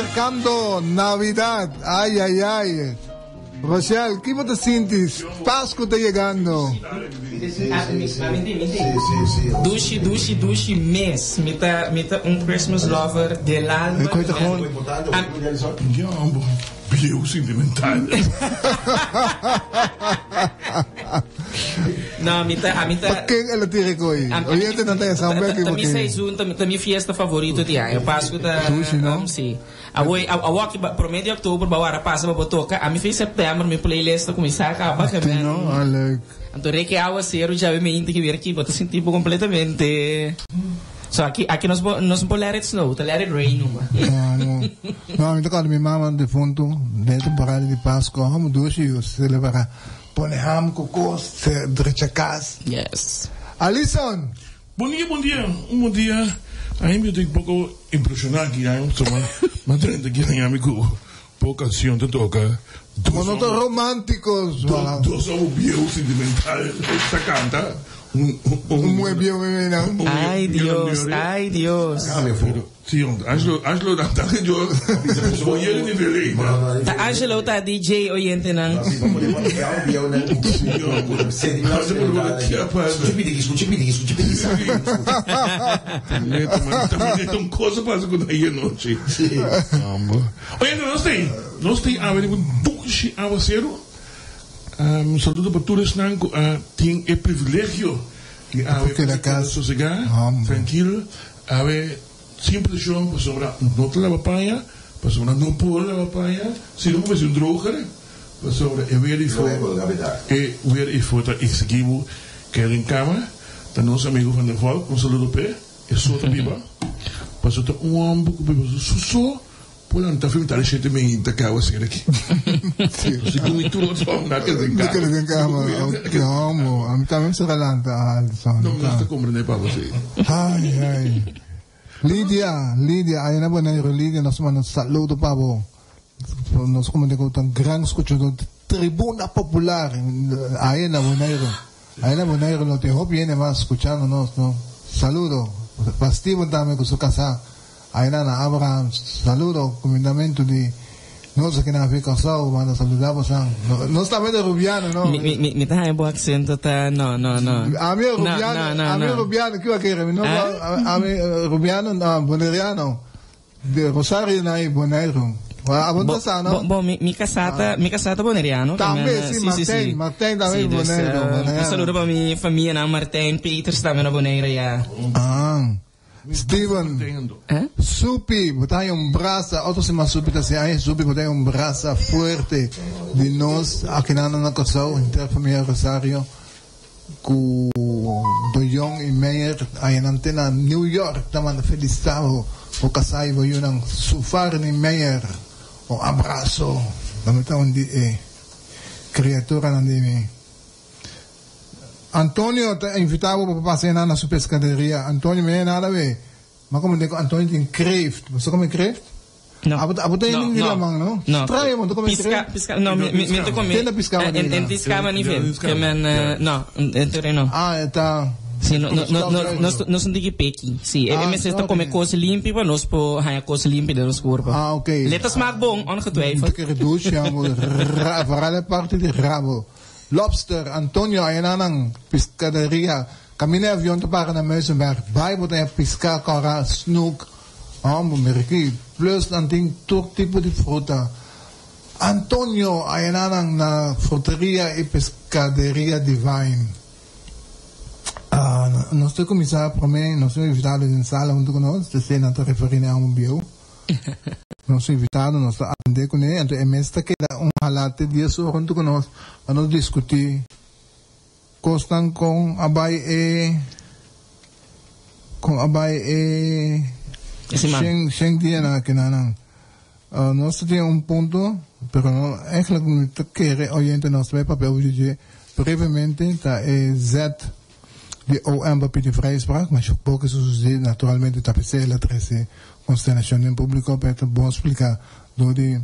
acercando Navidad. Ay, ay, ay. Rochelle, ki bo ta sinti? Pascu ta yegando. Dushi, dushi, dushi mes. Mi ta, mi ta un Christmas lover del alma. E koe ta gewoon. Jambo, bieu sentimental. No, mi ta, ami ta. Pa ken el a tira e koe? Oyente nan ta ya sa un bek Ta mi seizoen, ta mi fiesta favorito di aña. Pascu ta. Dushi, no? Si. Awor, awor ki prome di oktober bo a wara pasa pa bo toka, ami fin september mi playlist ta kuminsá kaba Ti no? Ah, leuk. Anto reke awaseru djawe mi inti ki wer ki bo ta sinti bo kompletamente. So aki aki nos bo nos no por let it snow, ta let it rain numa. No, no. No, ami ta kòrda mi mama defuntu den e temporada di Paskua, homo dushi yu selebrá. Pone ham ku kos, drecha kas. Yes. Alison! Bon dia, bon dia, un bon dia. Ai mi ta un poco impresiona aki ai pasobra mi a drenta aki haña mi cu poco cancion ta toca. Bo no ta romantico zwa. Dos homo bieu sentimental ta canta. Un muhe bieu meme nan. Ai Dios, ai Dios. Sí, Angelo, Angelo ta ta yo bo yega nivel ei. Ta Angelo ta DJ oyentenan. Un cosa pasa cu ta anochi. Oyente, nos ta ei, nos ta ei awe riba un dushi awaceru. Un saludo pa tur esnan cu a tin e privilegio di awe pa keda sosega, trankil. Awe sin preshon pasobra no ta laba paña, pasobra no por laba paña, si no por mester un droger, pasobra e weer ifo, e weer ifo ta exigi bo keda den kama. Ta nos amigo Van der Valk, un saludo p'e, e so ta biba, pasobra ta un homber cu biba su so. Por lanta fi mitad di shete mi ta kaba ser aki. Si ku mi tur otro homber a keda den kama. Keda den kama. Ke homber. Ami tambe mester a lanta Alison. No, nos ta komprende papa si. Ai ai. Lidia, Lidia, aya na Boneiru Lidia nos manda un saludo pa bo. Nos komende ku ta un gran skuchador di Tribuna Popular aya na Boneiru. Aya na Boneiru no tin hopi hende mas skuchando nos no. Saludo pa Steven tambe ku su kasá. Aina na Abraham, saludo, kumindamentu di nos aki na Afrika Kòrsou, manda saluda bosan. Nos tambe ta rubiano, no? Mi, mi, mi ta haña bo aksento ta, no, no, no. Ami e rubiano, No, no, no, ami no. rubiano, kiba kere? Mi no, Ah? ami rubiano, no, boneriano. De Rosario na i Boneiru. Abo Bo, ta sa, no? bo, bo, mi, mi kasá ta, mi kasá ta boneriano. Tambe, Tambe, si, sí, sí, Martijn, sí. Martijn tambe Sí, dus, Boneiru, eh, un boneriano. saludo pa mi famianan, Martijn, Peters tambe na Bonaire, ya. Ah. Steven, Supi, bo ta haña un brasa, otro siman Supi ta haci aña, Supi bo ta haña un brasa fuerte di nos akinan na Kòrsou, henter famia Rosario, ku De Jong y Meyer haña nan te na New York ta manda felicita bo, bo kasá y bo yunan, Sufarni Meyer, un abraso, lo mi ta un di e criaturanan di mi. Antonio ta invita bo pa pasa enan na su pescaderia. Antonio, mi nada we. Ma como den cu Antonio tin kreeft. Bo sa come kreeft? No. Abo abo ta No, di no. laman, no? No. Straño, bo ta come Pisca, kreeft? pisca, no, mi, mi, mi ta come. Tenda pisca En, en, en pisca ma ni ven. Que men, eh, no, en terreno. Ah, e ta. Sí, no, no, no, no, nos, nos un tiki peki. Sí, e Ah, mester ta sorry. come cos limpi pa nos po haña cos limpi den nos cuerpo. Ah, ok. Let smaak bon, ongetwijfeld. Te kere douche, amo. Ra, vooral e parte di rabo. Lobster, Antonio ayana nan piscaderia caminda e avion ta para na Muizenberg bay bo ta haña pisca cora snoek homber mira aki plus nan tin tur tipo di fruta Antonio ayana nan na fruteria y pescaderia Divine Nos ta cuminsa prome nos tin un invitado den sala hunto cu nos esey nan ta referi na e homber bieu. Nos invitado nos ta atendé kuné, anto e mes ta keda un hala te dies ora huntu ku nos pa nos diskutí kosnan kon a bai e kon a bai e shen shen dianan akinanan. Nos ta tin un punto, pero no eigenlijk mi ta kere oyente nos ta bai papia over di dje brevemente ta e zet di OM pa pidi vrijspraak, ma su poco su sucedi naturalmente ta p'esei el a trece consternacion den publico, pero ta bon splica door di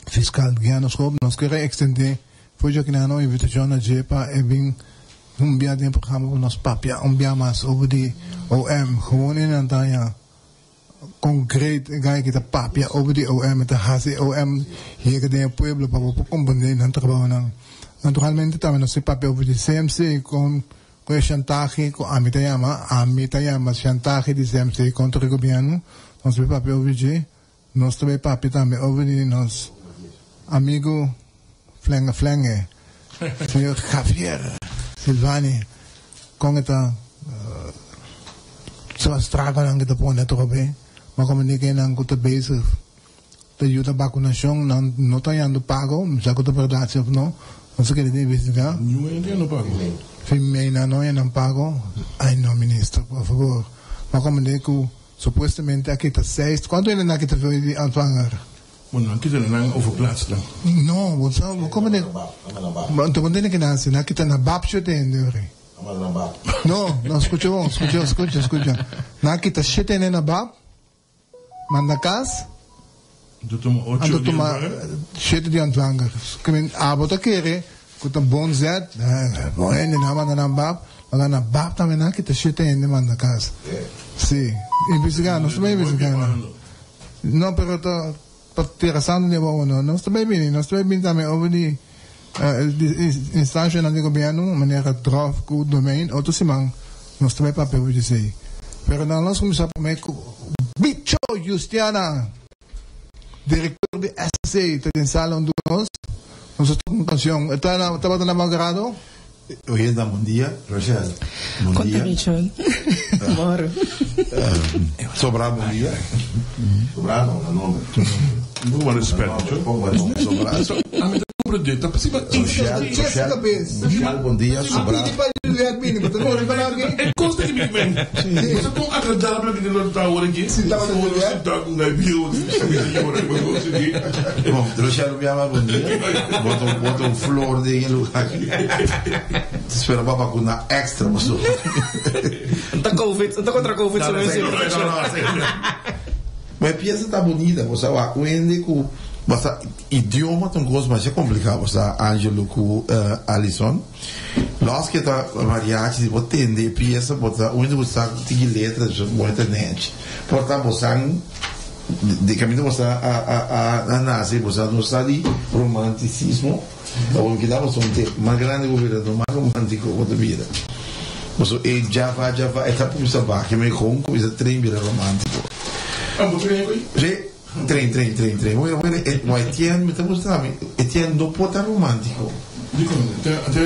fiscal Guiano Schoop. Nos kier a extende for dje kinan un invitacion na dje pa e bin un bia den programa pa nos papia un bia mas over di OM. Gewoon e nan ta haña. Kon great e guy ki ta papia over di OM, e ta hasi e OM yega den e pueblo pa bo por comprende nan trabounan. Naturalmente tambe nos tin papia over di CMC kon kon e chantahe ku ami ta yama, ami ta yama chantahe di CMC kontra e gobierno, nos ta papia over dje. Nos ta bay papia tambe over di nos amigo Flenge Flenge, señor Javier Silvani, con e ta su estragonan cu ta pone atrobe, ma como di kennan cu ta bezig ta yuda vacunacion, nan no ta hañando pago, mi sa cu ta berdad si of no, nos a kere tin investiga. Niun hende no pago. Si mey nan no haña nan pago, ay no minister, por favor, ma como di cu. Supuestamente a kita seis, cuanto hende nan a kita for di ontvanger? Bueno, nan kita nan overplaatst dan. No, bo sa, bo como de, anto bo tene ke nan hasi, nan a kita na bab shete hende ori. No, no, scucha bon, scucha, scucha, scucha. Nan a kita shete hende na bab, manda cas. Anto tuma ocho Anto di tuma ontvanger. shete di ontvanger. Ke men, abo ta kere ku ta bon zet, bon hende nan manda nan bab, ma na bab tambe nan kita shete hende manda kas. Si, investigá, nos ta bai investigá nan. No, pero ta pa tira santo den bobo no. Nos ta bai bini, nos ta bai bini tambe over di instanshanan di gobièrnu, manera Drof ku Domein, otro siman nos ta bai papia over di esei. Pero nan nos kuminsá promé ku Bicho Justiana, direktor di SC ta den sala huntu ku nos. Nos a toka un kanshon. E ta na tabata na bo agrado? Oyenda bon dia, Rochelle. Bon Konta dia. Bicho. Moro. Sobra bon dia. Sobra no, na nomber. Un poco mas respet, Na Bicho. nomber, pongo mas Sobra. Ami ta comprende, ta pasiba Rochelle, Jessica Rochelle, Bez. Rochelle, bon dia, sobra. Pidi pa Juliet bini, bo ta corre pa nan aki? E cos ta ki mi men. Bo sa con agradable ki lo ta awor aki? Si tabata Ora Juliet. si ta con gai bieu, si mi señora, bo bo si. Bon, Rochelle, un biaha mas bon dia. Bo ta bo ta un flor den e lugar aki. Ta spera pa vacuna extra pasobra. Ta covid, ta contra covid No, no, no, no, no. Ma e pieza ta bunita, bo sa wak un hende ku bo sa idioma ta un kos masha kompliká, bo sa Angelo ku Alison. Los ke ta mariachi si bo tende e pieza bo ta un hende ku sa tiki letra bo ta nèchi. Por ta bo sa di kaminda bo sa a nase bo sa no sa di romanticismo ta bo kila bo sa un te mas grandi bo bira no mas romantiko bo ta bira. Pasobra e djava djava e ta kuminsa baha me kon kuminsa tren bira romantiko. Ah, bo tren ei? Sí, tren, tren, tren, tren. Bueno, bueno, e, ma Etienne, mi ta mustra mi, Etienne no por ta romántico. Dikon? Te, te,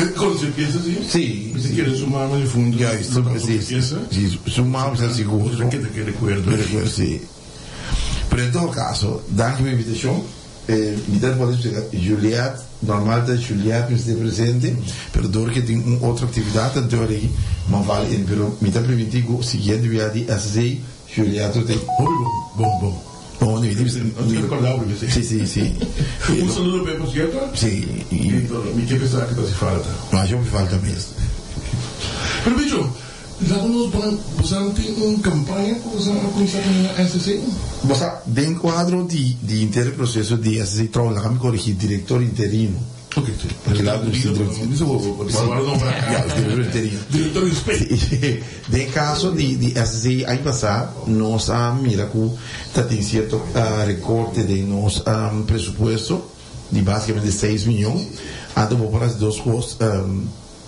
e konoce pieza si? Sí, Mi ta sí. kere su mama difunto. Juist, Lo canta precies. pieza. Sí, su mama sa sigur. Mi ta keda ke recuerdo. Mi recuerdo, sí. Pero en todo caso, danki pa invitacion. Mi ta por explica, Juliet, normal ta Juliet mester presente, pero door ke tin un otro actividad anto ahí, ma vale in, pero mi ta permiti cu siguiente bia di SC, Juliet lo tin. Hopi bon, bon, bon. Bon, mi Mi ta recorda hopi bes. Sí, sí, sí. Un saludo p'e, por cierto. Sí. Mi ke pensa ke ta haci falta. Masha hopi falta mes. Pero bicho, Laga nos ban, boso tin un campaña cu boso a cuminsa cu na SC? Bo sa, den cuadro di di henter e proceso di SC trouw, laga mi corrigi, director interino. Ok, si. Porque la Director interino, si, si, Ja, director interino. Director di SP. Den caso di di SC aña pasa, nos a mira cu ta tin cierto recorte den nos presupuesto di basicamente seis miyon. Anto bo por haci dos cos.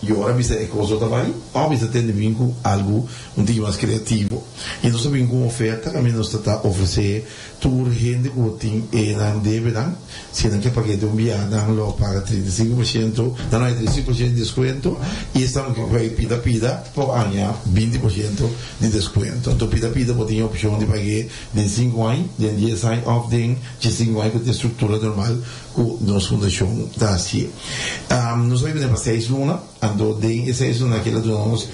I ora bisa e kos lo ta bai, òf bisa tende bin ku algu un tiki mas kreativo. I nos ta bin ku un oferta kaminda nos ta ta ofresé tur hende ku tin e nan debenan, si nan ke paga e un bia, nan lo paga 35%, nan lo haña 35% di deskuento, i esnan ku ke paga pida pida por haña 20% di deskuento. Anto pida pida bo tin e opshon di pag'é den sinku aña, den dies aña òf den diesinku aña ku ta e struktura normal. Ku nos fundashon ta hasié. Nos a biba pa seis luna, anto den e seis luna aki el a duna nos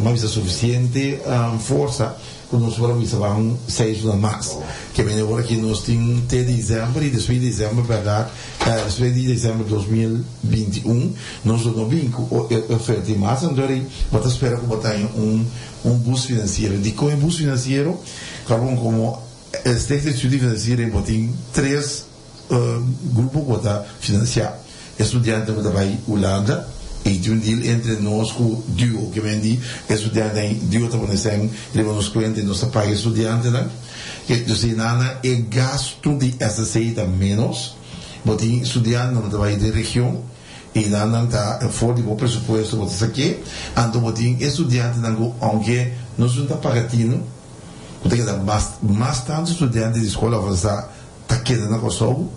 mas bisa sufisiente forsa ku nos por a bisa ban seis luna mas. Ke mende ora ki nos tin te desèmber i despues di desèmber bèrdat despues di desèmber 2021 nos lo no bin ku e oferta i mas anto ri bo ta spera ku bo ta haña un un bus finansiero. Dikon e bus finansiero? Karbon komo Stichting Studie Financiering bo tin tres Grupo ku ta finansiá e studiantenan ku ta bai Hulanda, I tin un deal entre nos ku duo, ke men di e studiantenan, duo ta pone sèn riba nos kuenta i nos ta paga e studiantenan. Ke dus di nana e gastu di SSC ta ménos. Bo tin studiantenan ta bai den region i nan nan ta for di bo presupuesto bo ta sak'é. Anto bo tin e studiantenan ku ounke nos no ta paga tinu, ku ta keda mas mas tantu studiante di skol avansá ta keda na Kòrsou,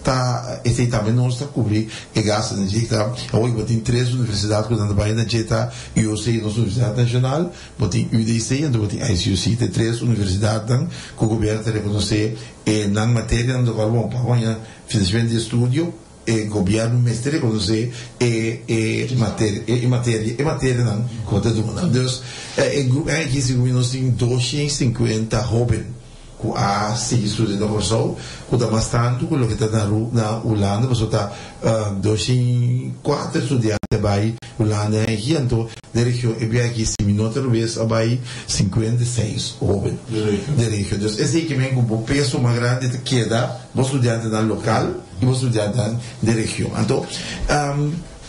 ta esei tambe nos ta kubri e gastunan dje. Ta awor bo tin tres universidat ku nan ta bai na dje ta UOC, nos Universidat Nashonal, bo tin UDC anto bo tin ICUC. Ta e tres universidatnan ku gobièrnu ta rekonosé e nan materianan ta kòrda bon pa haña finansiamentu di estudio e gobièrnu mester rekonosé e e materia e materia e materianan ku bo ta duna. Dus e grupo aki segun mi nos tin 250 hóben. Ku a sigui studia na Kòrsou, ku ta mas tantu ku loke ta na Ru na Hulanda, pasobra ta 204 studiante a bai Hulanda en aki, anto den region e bia aki si mi no ta robes a bai 56 hóben den region. Dus esei ke men ku bo peso mas grandi ta keda bo studiantenan lokal i bo studiantenan den region. Anto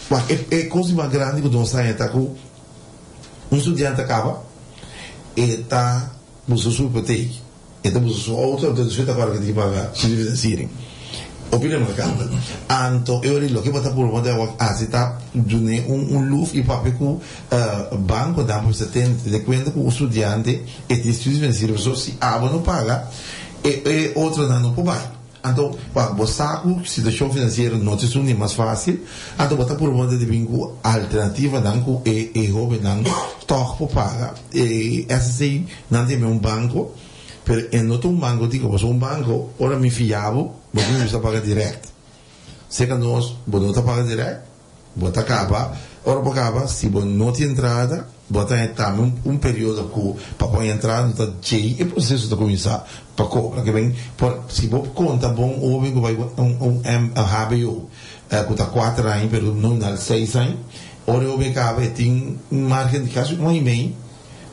wak e kos di mas grandi ku nos haña ta ku un studiante a kaba e ta Buska su hipotek, e ta buska su auto, anto despues ta kòrda ke tin ke paga su financiering. Hopi remarkabel. Anto e ora ei loke bo ta purba di awor hasi ta dun'é un un luf i papia ku bankonan pa bisa tene tene kuenta ku un studiante e tin studio financiero pasobra si abo no paga e e otronan no por bai. Anto, wak, bo sa ku situashon finansiero no ta esun di mas fásil, anto bo ta purba di bin ku alternativanan ku e e hóbennan tòg por paga. E SSC nan tin un banko, pero e no ta un banko tiko, pasobra un banko ora mi fia bo, bo tin ku bisa paga dirèkt. Serka nos bo no ta paga dirèkt, Bo ta kaba, ora bo kaba, si bo no tin entrada, bo ta haña tambe un un periodo ku pa pon entrada no ta djei e proseso ta kuminsá pa kobra. Ke men por si bo konta bon hoben ku bai un un un hbo ku ta kuater aña pero nominal seis aña, ora e hoben kaba e tin un margen di kasi un aña i mei.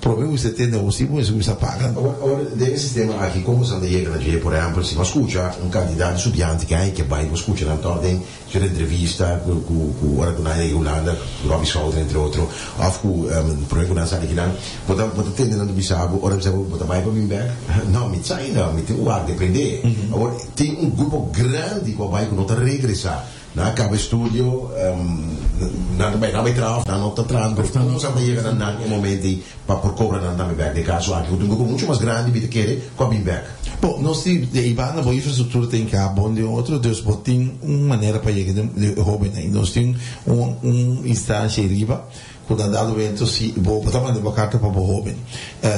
Prome ku se tende hosi bo mester kuminsá paga. Awor, awor, den e sistema aki, kon boso ta yega na dje? Por ehèmpel, si bo a skucha un kandidat di studiante ke hay ke bai, bo skucha nan tòg den sierto entrevista ku, ku, ku ora ku nan yega Hulanda, ku Robbie Schouten entre otro, òf ku prome ku nan sali kinan, bo ta, bo ta tende nan ta bisa bo, ora bisa bo, bo ta bai pa bin bèk? No, mi ta ainda, mi tin ku wak dependé. Awor, tin un grupo grandi ku a bai ku no ta regresá. Nan a kaba e studio, nan ta bai, nan bai traha of nan no ta traha, pero komo sa ta yega na nan e momento ei pa por kobra nan tambe bek? Den kaso aki ku ta un grupo mucho mas grandi mi ta kere ku a bin bek. Bo, nos tin di ei banda bo infrastruktura ta hinká bon den otro, dus bo tin un manera pa yega den e hóbennan. I nos tin un un instansha ei riba ku na dado momento si bo bo ta manda bo karta pa bo hóben.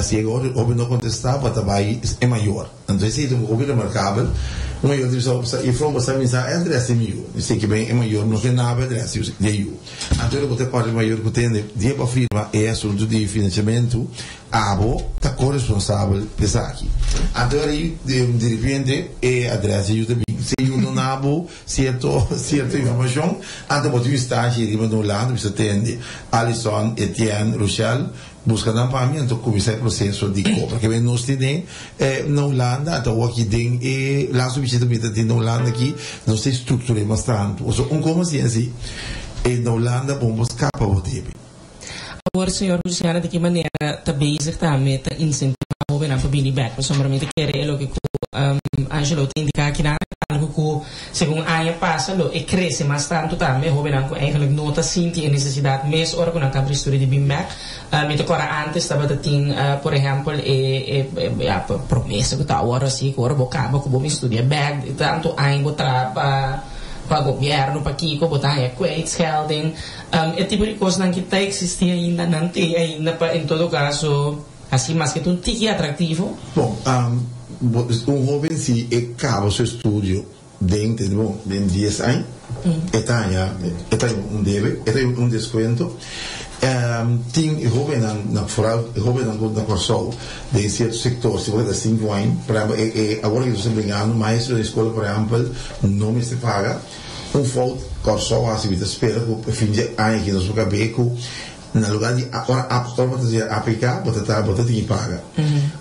Si e hóben no kontestá bo ta bai e mayor. Anto esei ta un hopi remarkabel. Un mayor ta bisa, Sa juffrouw, bo sa mi sa e adres di mi yu. Mi seki ben e mayor no ke naba e adres di e yu. Anto ora bo ta kòrda e mayor ku tende dia bo a firma e asuntu di finansiamentu, abo ta koresponsabel pa esaki. Anto ora ei di repente e adres di e yu ta bin. Si e yu no nabo sierto sierto informashon, anto bo tin un instansha ei riba no lado bisa tende Alison, Etienne, Rochelle, Buska nan pa mi, anto kuminsá e proseso di kobra. Ke men nos tene na Hulanda, anto awor aki den e laatste bishita mi ta tin na Hulanda aki, nos ta struktur'é mas tantu. Pasobra un kos asina si, e na Hulanda bon bo skapa bo debe. Awor señor Luciana di ki manera ta bezig tambe ta insentivá hóbennan pa bini bèk? Pasobra mi ta kere e loke ku Angelo ta indiká akinan ta algu ku Segun aña pasa lo e crece mas tanto tambe hobennan cu eigenlijk no ta sinti e necesidad mes ora cu nan caba di studia di bin bek. Mi ta corda antes tabata tin por ehempel e e ya promesa cu ta awor asi cu ora bo caba cu bo bin studia bek di tanto aña bo traha pa pa gobierno pa kico bo ta haña kwijtschelding. E tipo di cosnan ki ta existi ainda nan tin ainda pa en todo caso haci maske ta un tiki atractivo. Bon, un hoben si e caba su estudio den, te bon, den dies aña, e ta haña, e ta haña un debe, e ta haña un descuento. Tin e hobennan na, foral e hobennan ku na Kòrsou den sierto sektor, si bo keda sinku aña, por ehèmpel, e, e, awor ke nos ta bringando, maestro den skol, por ehèmpel, no mester paga. Un fout Kòrsou hasi, mi ta spera ku fin di aña aki nos por kab'é ku. Na lugá di ora ora bo ta studia APK bo ta ta bo ta tin ki paga.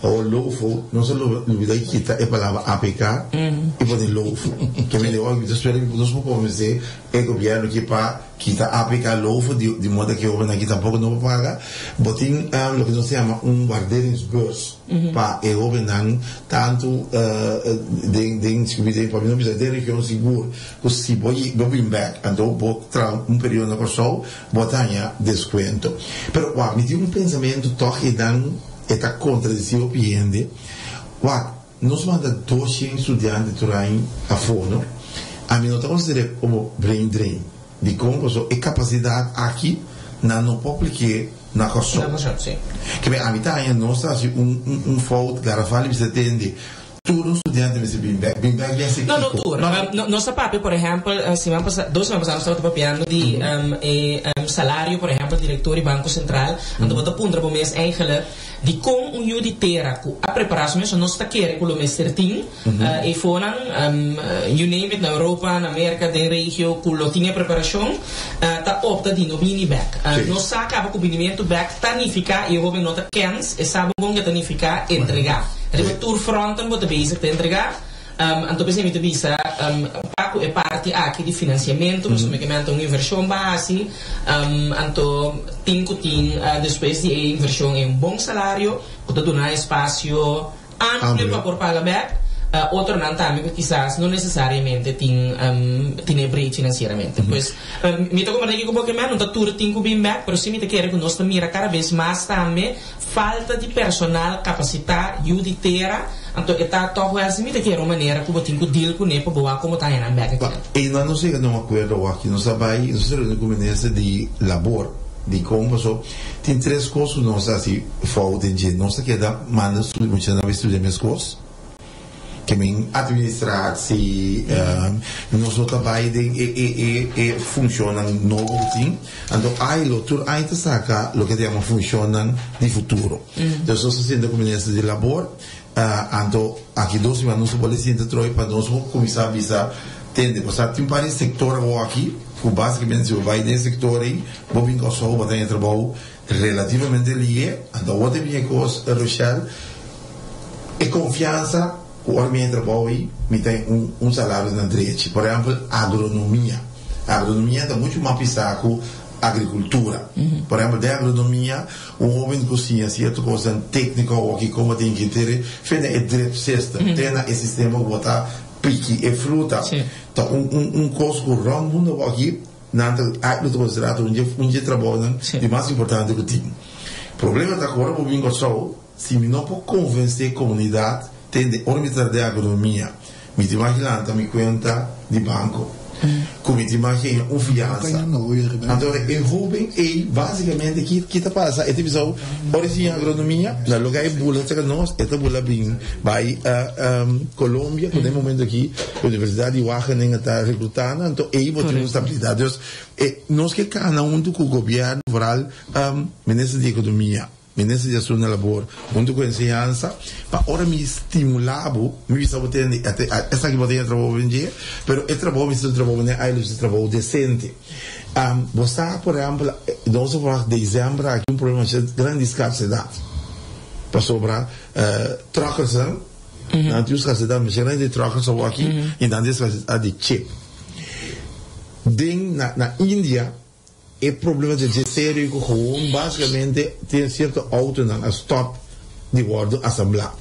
Awor LOFO nos a lubida di kita e palabra APK i pone LOFO. Ke mende awor mi ta spera mi nos por konvensé e gobièrnu aki pa kita APK LOFO di di moda ke hobennan aki tampoko no por paga. Bo tin loke nos ta yama un waarderingsbeurs pa e hobennan tantu den den pa mi no bisa den region sigur ku si bo bo bin bèk anto bo traha un periodo na Kòrsou Bo ta haña deskuento. Pero wak, mi tin un pensamentu tòg i nan e ta kontradisí hopi hende. Wak, nos manda doshen studiante tur aña afó, no? Ami no ta konsider'é komo brain drain. Dikon? Pasobra e kapasidat aki nan no por aplik'é na Kòrsou. Na Kòrsou, sí. Keme ami ta haña nos ta hasi un un fout garafal i bisa tende. Tur un studiante mester bin bek. Bin bek den No, no tur. Nos ta papia, por ehempel, siman pasa, dos siman pasa nos tabata papiando di e salario, por ehempel, director di Banco Central. Anto bo ta puntra bo mes eigenlijk, dikon un yu di tera ku a prepara su mes, so nos ta kere ku lo mester tin e fonan, you name it, na Europa, na Merka, den regio, ku lo tin e preparashon, ta opta di no bini bek. Nos sa kaba ku binimentu bek ta nifiká, i e hoben no ta kens, e sa bo bon ke ta nifiká entregá. Riba tur fronten bo ta bezig ta entregá. Anto p'esei mi ta bisa pa ku e parti aki di finansiamentu, pasobra mi ke menta un invershon pa hasi, anto tin ku tin despues di e invershon ei un bon salario ku ta duna espasio amplio pa por paga bèk. Otronan tambe ku kisas no nesesariamente tin tin e breed finansieramente. Pues mi ta komprendé kiko bo ke mèn, no ta tur tin ku bin bèk, pero si mi ta kere ku nos ta mira kada bes mas tambe Falta di personal kapasitá, yu di tera, anto e ta tòg wèl si mi ta kere un manera ku bo tin ku deal kuné pa bo wak komo ta haña nan bèk aki. Einan nos yega na un akuerdo awaki, nos a bai, nos a reuni ku minister di labor di kon paso tin tres kos ku nos a hasi fout den dje, nos a keda manda muchanan bai studia meskos. Ke men administratie, nos no ta bai den e e e e funcionnan nobo ku tin. Anto ailo tur aña ta saka loke ta yama funcionnan di futuro. Entonces nos ta sinta ku minister di labor, anto aki dos siman nos ta bolbe sinta troy pa nos por kuminsá bisa tende pasobra tin un par di sektor awoki ku basikamente si bo bai den e sektor ei bo bin Kòrsou bo ta haña trabou Relativamente lié, anto awor ta bin e kos, Rochelle, e konfiansa ku ora mi entra bou ei, mi ta un un salario na drechi. Por ehèmpel, agronomia. Agronomia ta muchu mas pisá ku agrikultura. Por ehèmpel, den agronomia, un hóben ku siña sierto kosnan tékniko awor ki komo tin ki tere, fe na e drip system, te na e sistema ku bo ta piki e fruta, ta un un un kos ku rònt mundu awor aki, Nan ta ai lo ta konsiderá ta un dje un dje trabounan di mas importante ku tin. Problema ta ku ora bo bin Kòrsou, si mi no por konvensé komunidat, tende, ora mi ta traha den agronomia, mi tin mas lanta mi kuenta di banko, ku mi tin mas haña un fiansa. Anto e hóben ei básikamente ki ki ta pasa? E ta bisa bo, ora e siña agronomia, na loke e bula serka nos, e ta bula bin bai Colombia, ku den momento aki Universidad di Wageningen ta recluta nan, anto ey bo tin un stabilidad. Dus e nos ke cana hunto cu gobierno, vooral minister di economia, minister di asunto labor, hunto cu enseñansa, pa ora mi stimula bo, mi bisa bo tende, esaki bo ta haya trabou hopi dje, pero e trabou mester un trabou manera ay lo mester trabou decente. Bo sa por ehempel, nos a verwacht december aki un problema masha grandi di scarsedad, pasobra truckersnan, Nan tin un skarsedat masha grandi di truckers awor aki i nan tin skarsedat di chip. Den na na India e problema ta dje serio ku gewoon basikamente tin sierto outonan a stòp di wòrdu asamblá.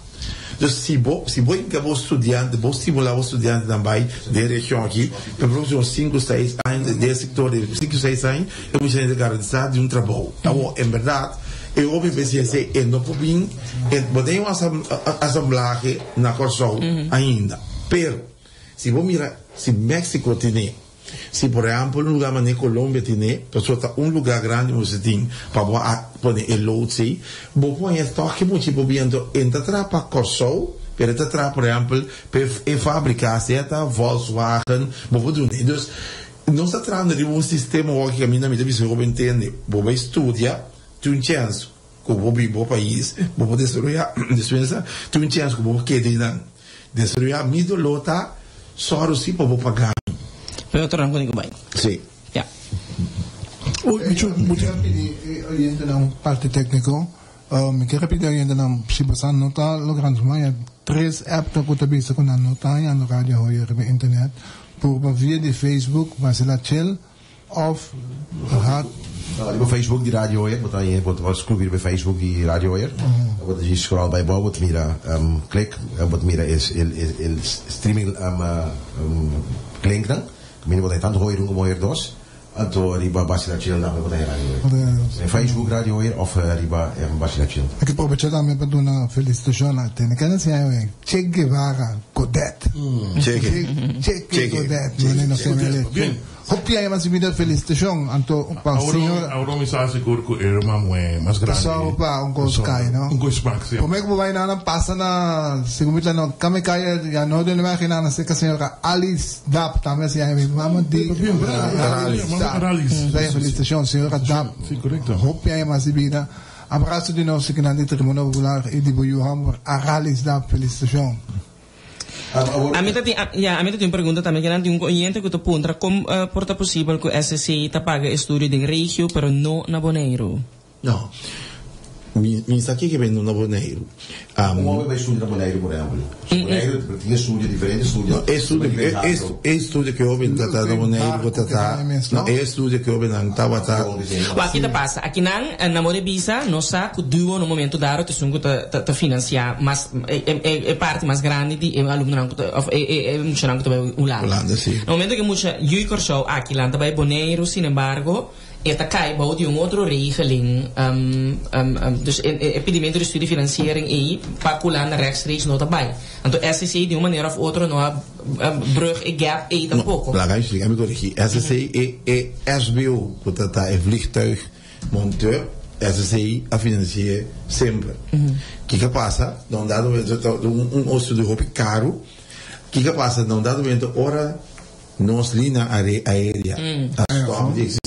Dus si bo si bo hinka bo studiante bo stimulá bo studiantenan bai den region aki pa e próksimo sinku seis aña den e sektor di sinku seis aña e muchanan ta garantisá di un trabou. Awor en bèrdat e hopi PCC e no por bin E bo den un asamblahe na Kòrsou ainda. Pero, si bo mira si Mexico tine, si por ehèmpel un lugá manera Colombia tine, pasobra ta un lugá grandi bo tin pa bo a pone e loods ei, bo por haña tòg ki mucha bo biento e ta traha pa Kòrsou, pero e ta traha por ehèmpel pa e fábrika, sea ta Volkswagen, bo por duna. Dus, nos ta trahando riba un sistema awor ki kaminda mi ta bisa bo entende, bo bai studia, tin un chèns. Ku bo bin bo pais, bo por desaroyá despensa, tin un chèns ku bo por keda einan. Desaroyá mi doló ta sòru si pa bo paga mi. Pero otro nan ku ni ku bai. Sí. Ya. Micho, Mi kier pidi e oyentenan parti tékniko. Mi kier pidi e oyentenan si boso no ta logrando su maña tres app ta ku ta bisa ku nan no ta hañando Radio Hoyer riba internet purba via di Facebook Marcela Chel òf hat. No, riba Facebook di Radio Hoyer bo ta haña bo ta skrubi riba Facebook di Radio Hoyer bo ta djis scroll bai bou bo ta mira klik bo ta mira e e streaming linknan kaminda bo ta haña tantu Hoyer un komo Hoyer dos. Anto riba Basila Chill tambe bo ta hera Radio Hoyer. Den Facebook Radio Hoyer of riba Basila Chill. Mi ke probecha tambe pa duna felicitacion na tene kende siña awe Che Guevara Godet. Che Che Godet mane nos ta mele. Hopi aña mas bida felicitacion anto pa señor. Awor mi sa sigur cu e ruman muhe mas grandi. Paso pa un cos cay no. Un cos smak si. Prome cu bo bay nan pasa na segun mi ta no cami caya ya no den lugar nan cerca señora Alice Dap tambe así mi mama di Aralis Dap. Felicitacion señora Dap. Sí, correcto. Hopi aña mas di bida. Abrazo di nos kinan di Tribuna Popular y di bo yu homber Aralis Dap. Felicitacion. Ami ta tin, ya, ami ta tin un pregunta tambe kinan tin un oyente cu ta puntra con por ta posibel cu SSC ta paga estudio den regio pero no na Boneiru. No. Mi mi sa kiko bendo na Boneiru. Un hoben bai studia na Boneiru por ehempel. So Boneiru tin estudio, diferente estudio. No, e estudio, e e estudio ku e hoben ta ta na Boneiru ku ta ta, no, e estudio ku e hobennan tabata. Wak ki ta pasa? Akinan na More Bisa nos sa ku duo na un momento dado ta esun ku ta ta finansia mas e e e parti mas grandi di e alumnonan ku ta of e e e muchanan ku ta bai Hulanda. Hulanda, si. Na momento ku e mucha yu i Kòrsou aki lan ta bai Boneiru, sinembargo, E ta kai bou di un otro regeling, dus e pidimento di studiefinanciering ei pa Hulanda rechtstreeks no ta bai. Anto SCC di un manera of otro no a brug e gap ei tampoco. No, laga mi splika, mi corrigi. SCC e e SBO cu ta ta e vliegtuigmonteur, SCC a financi'e semper. Kiko a pasa? Na un dado momento ta un un studio hopi caro. Kiko a pasa? Na un dado momento ora Nos lina aérea a stop di existi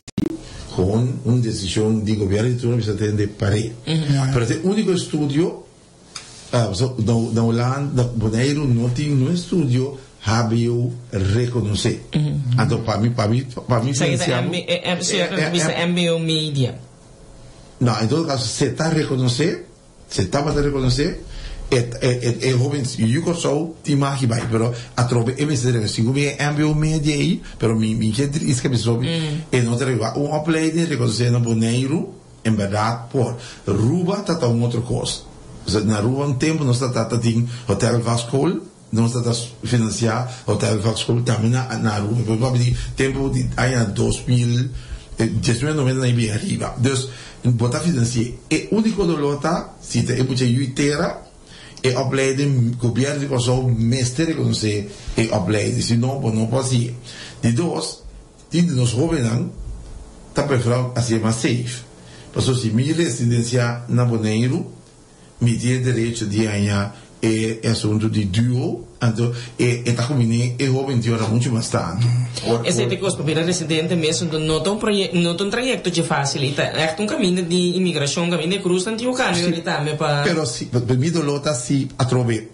gewoon un decision di gobierno di turno bisa tende par'é. Pero ta e unico estudio na Hulanda, na Boneiru no tin no estudio hbo reconoce. Anto pa mi pa mi pa mi financia bo. Bisa mbo media. No, en todo caso se ta reconoce. Se tabata rekonosé e e e hoben yu Kòrsou tin magi bai pero atrobe e mester rekonosé sigur mi e mbo media ei pero mi mi ke driska mi sobi e no ta rekonosé un opleiding rekonosé na Boneiru en bèrdat por Ruba ta ta un otro kos na Ruba un tempu nos ta ta tin hotel vakschool nos ta ta finansiá hotel vakschool tambe na na Aruba pero papia di tempu di aña 2000 1990 na bin ariba dus Bo ta finansi'é. E úniko doló ta si ta e mucha yui tera, e opleiding, gobièrnu di Kòrsou mester rekonosé e opleiding, si no bo no por hasi'é. Di dos, tin di nos hóbennan ta preferá hasi'é mas safe. Pasobra si mi residensiá na Boneiru, Mi tin e derecho di haña e asuntu di duo, anto e e ta kumbiní e hoben tin ora muchu mas tantu. Esei ta e kos, pa bira residente mes no ta un proye no ta un trayekto dje fásil, i ta ègt un kaminda di imigrashon, kaminda di krus nan tin ku kambio ahorita tambe pa. Pero si, pa mi doló ta si atrobe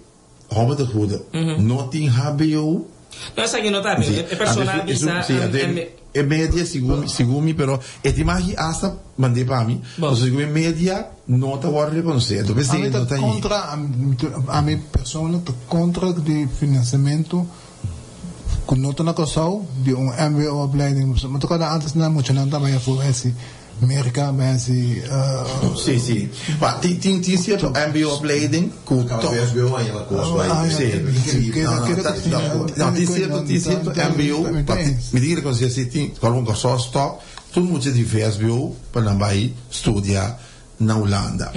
hòmber ta huda, no tin hbo. No, esaki no ta hbo, e persona a bisa. Sí, anto e media segun segun mi, pero e tin magi asta mand'é pa mi, pasobra segun mi e media no ta wòrdu rekonosé, anto p'esei e no ta Ami ta kontra, ami personal ta kontra di finansiamentu ku no ta na Kòrsou di un mbo opleiding, mi ta kòrda antes nan muchanan ta bai afó hasi Merka bai hasi. Sí, sí. Ma tin tin tin sierto mbo opleiding ku to. VSBO a yama kos bai. Sí. No, tin sierto tin sierto mbo pa mi tin rekonosé si tin ora ku Kòrsou a stòp tur mucha di VSBO pa nan bai studia na Hulanda.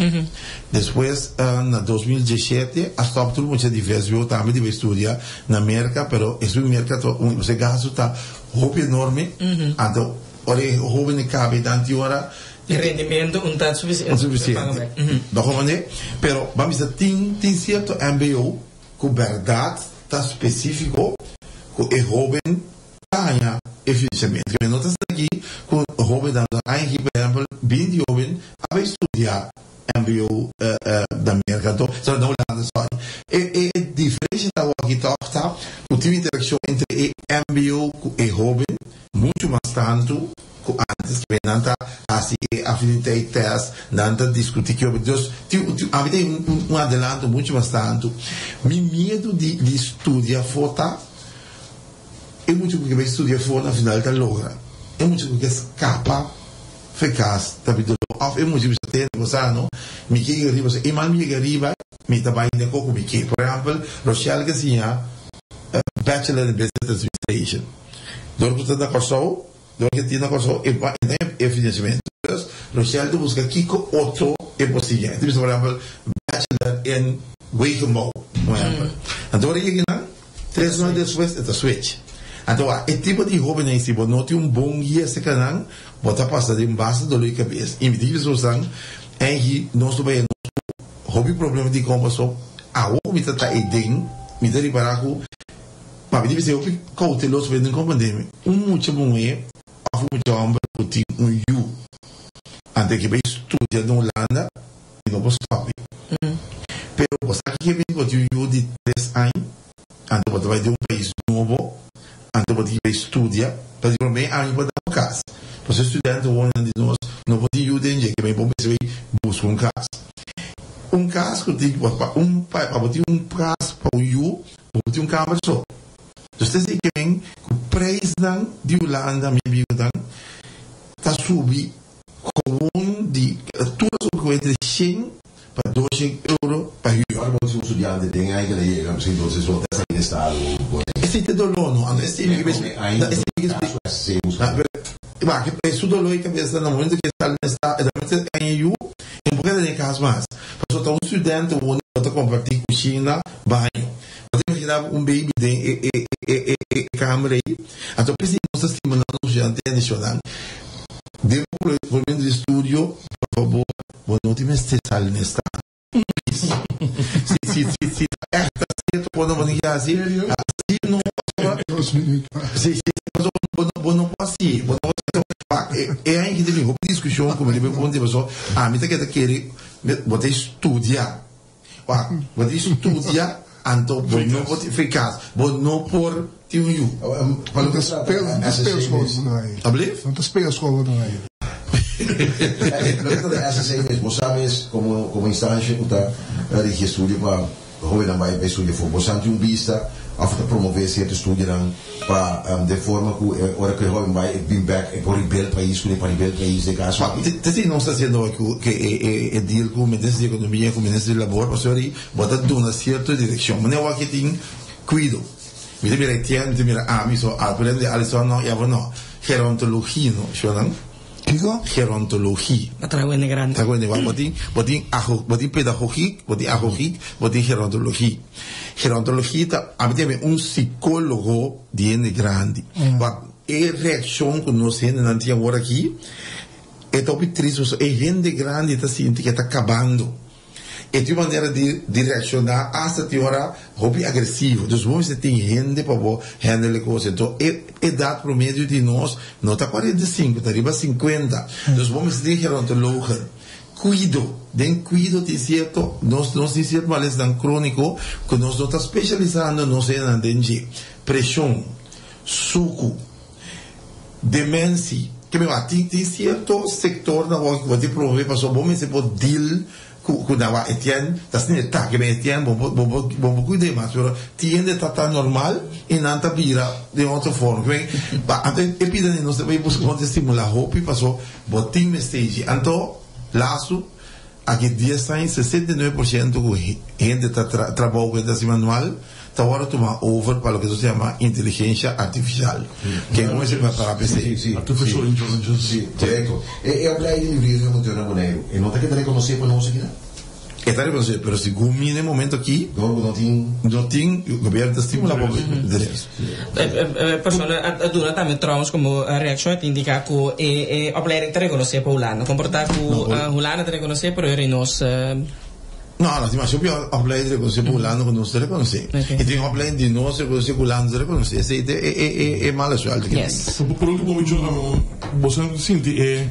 Despues na 2017 a stòp tur mucha di VSBO tambe di bai studia na Merka pero esun Merka ta un e gastu ta hopi enorme anto Ora e hoben cabe tanti ora. E rendimento un ta suficiente. Un suficiente. No comprende? Pero ban bisa tin tin cierto mbo cu berdad ta specifico cu e hoben ta haña e financiamento. Kende no ta sa aki cu hobennan ta haña aki por ehempel binti hoben a bay studia mbo na Merca anto sorry na Hulanda sorry. E e diferencia ta awor aki toch ta cu tin un interaccion entre e mbo cu e hoben. Muchu mas tantu ku antes. Antes ke nan ta hasi e affiniteit test, nan ta diskutí ke obe. Dus tin tin ami tin un un adelanto muchu mas tantu. Mi miedu di di studia afó ta e mucha ku ke bai studia afó na final ta logra. E mucha ku ke skapa fe kas ta bi doló òf e mucha bisa tende bo sa no mi ke yega riba so e man mi yega riba mi ta bai den koko mi ke. Por ehèmpel Rochelle ke siña bachelor in business administration dor ku ta na Kòrsou dor ke tin na Kòrsou e pa e ta e finansiamentu. Dus Rochelle ta buska kiko otro e por siña. E ta bisa por ehèmpel bachelor in wegenbouw por ehèmpel. Anto ora e yega nan Tres luna despues e ta switch. Anto wak, e tipo di hobennan si bo no tin un bon guia cerca nan, bo ta pasa den basta dolor di cabes. Y mi tin bisa bosan, Angie, nos lo bay nos cu hopi problema di con paso awo cu mi ta ta eyden, mi ta ripara cu pa mi tin bisa hopi cauteloso pa den comprende mi. Un mucha muhe of un mucha homber cu tin un yu, anto e ke bay studia den Hulanda, Mi no por stòp e. Pero bo sa kiko e bo tin un yu di tres aña, anto bo ta bai den un pais nobo, anto bo tin ki bai studia, pa di promé aña bo ta da un kas. Pasobra e studiante hobennan di nos no por tin yu den dje, ke bai bo mester bai buska un kas. Un kas ku tin pa un pa bo tin un kas pa un yu, bo por tin un kamer so. Dus ta esei ke men ku preisnan di Hulanda, mi amigonan, ta subi. Gewoon di tur a subi ku entre shen pa doshen euro pa huur. Ora bo si un studiante den ai keda yega misschien entonces bo ta sali den estado bo den. Esei ta doló no anto esei mi ke esei mi ke Wak e su doló e kabesa na momento ke e sali den estado e ta mester haña yu e no por keda den kas mas pasobra ta un studente woni bo ta kompartí kushina baño bo ta imagina bo un baby den e e e kamer ei anto p'esei nos ta stimulá nos studiante adishonal. Den bo momento di studio, por fabor, bo no tin mester sali na e stad. Please. Si, si, si, si ta echt ta cierto cu bo no bo tin ki haci, haci no, pasobra, si, si, pasobra bo no, bo no por haci, bo no por haci. Pa, e, e aña aki ta bin hopi discusion cu mi riba e punto, pasobra ami ta keda kere, bo ta studia. Wak, bo tin studia, anto bo no por tin frikas, bo no por tin un yu. Pa loke ta trata SSC mes. Alblief? No ta speelschool bo ta bai. Loke ta trata SSC mes, bo sa mes komo komo instansha ku ta rigi estudio pa hobennan bai bai studia afó. Bo sa tin un bista òf ta promové sierto estudionan pa den forma ku e ora ku e hoben bai e bin bèk e por riba el pais ku e pa riba el pais den kaso aki. Te si nos ta hasiendo hoy ku ke e deal ku Minister di Ekonomia ku Minister di Labor pasobra di bo ta duna sierto direkshon. Manera awor aki tin kuido. Mi ta mira Etienne, mi ta mira ami so Alfred di Alison no, Evo no. Gerontologie no, shownan. Kiko? Gerontologie. A traha wende grandi. Traha wende grandi. Bo tin, bo tin ago, bo tin pedagogiek, bo tin agogiek, bo tin gerontologie. Gerontologie ta, ami ta yama un psicologo di hende grandi. Wak, e reaccion cu nos hendenan tin awor aki, e ta hopi trist pasobra e hende grandi ta sinti cu e ta cabando. E tin un manera di di reacciona hasta tin ora hopi agresivo. Dus bo mester tin hende pa bo handle e cos. Enton e edad promedio di nos no ta 45, ta riba 50. Dus bo mester tin gerontologen. Cuido, den cuido tin cierto, nos nos tin cierto malesnan cronico cu nos no ta specialisando nos hendenan den dje. Presion, sucu, dementie. Ke mi wak, tin tin cierto sector na wak cu bo tin promove pasobra bo mester por deal cu cu nan wak Etienne ta asina e ta ke men Etienne bo bo bo bo por cuida e mas pero tin hende ta ta normal y nan ta bira den otro forma ke men pa anto e pida di nos ta bay busca con ta stimula hopi paso bo tin mester dje anto lastu aki dies aña 69% cu hende ta trabou cu hende ta haci manual ta worde tuma over pa loke nos ta yama inteligencia artificial. Ke como esei pa para p'esei? Sí, sí. Artificial intelligence. Sí, korekto. E e opleiding jurídiko ku tin na Boneiru, e no ta keda rekonosé pa nos aki nan? E ta rekonosé, pero segun mi na e momento aki, Dor ku no tin. no tin, gobierno ta stimula pa derecho. E persona a duna tambe trouwens komo reakshon a ta indiká ku e e opleiding ta rekonosé pa Hulanda. Kon por ta ku Hulanda ta rekonosé pero eri nos. No, nos tin masha hopi opleiding rekonosé pa Hulanda ku nos ta rekonosé. I tin opleiding di nos rekonosé ku Hulanda ta rekonosé. Esei ta e mala suerte ku tin. Por último mi John, bo sa sinti e,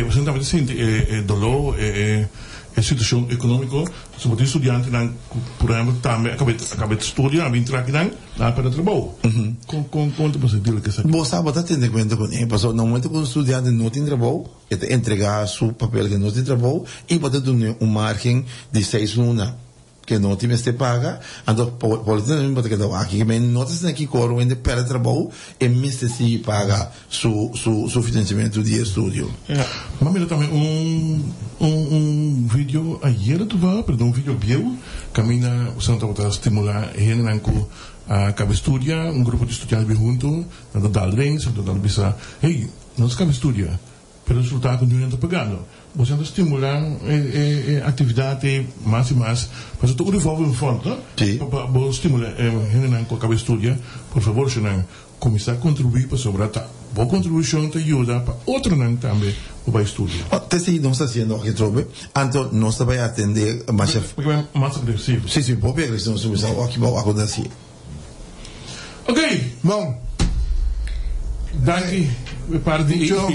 bo sa tambe ta sinti e doló, e. E situashon ekonómiko, pasobra tin studiantenan ku por ehèmpel tambe a kaba a kaba studia, a bin traha akinan, nan a pèrdè trabou. Kon kon kon ta pasa deal ku esaki? Bo sa bo ta tene kuenta kuné, pasobra na momento ku un studiante no tin trabou, e ta entregá su papel ku e no tin trabou i bo ta dun'é un márgen di seis luna. Ke no tin mester paga, anto politica bo ta keda wak aki, men no ta asina ki kor wende perde trabou e mester sigui paga su su su financiamento di estudio. M'a mira tambe un un un video ayer toevallig, pero ta un video bieu, caminda esnan tabata stimula hendenan cu a caba studia, un grupo di studiante bin hunto, nan ta dal drinks, nan ta dal bisa, hey, nos caba studia, Pero resulta cu niun ta pagando. Bo ta stimula e actividad ey mas y mas. Pasobra ta un revolving fund, no? Sí. Pa bo stimula e hendenan cu a caba estudia, por favor shownan, cuminsa contribui pasobra ta bo contribucion ta yuda pa otronan tambe por bay estudia. Oh, te si nos ta haciendo aki trobe, anto nos ta bay atende masha. Porque mas agresivo. Sí, sí, hopi agresivo nos ta cuminsa aki bao ako ta haci. Ok. Bon. Danki e parti ei. Mucho.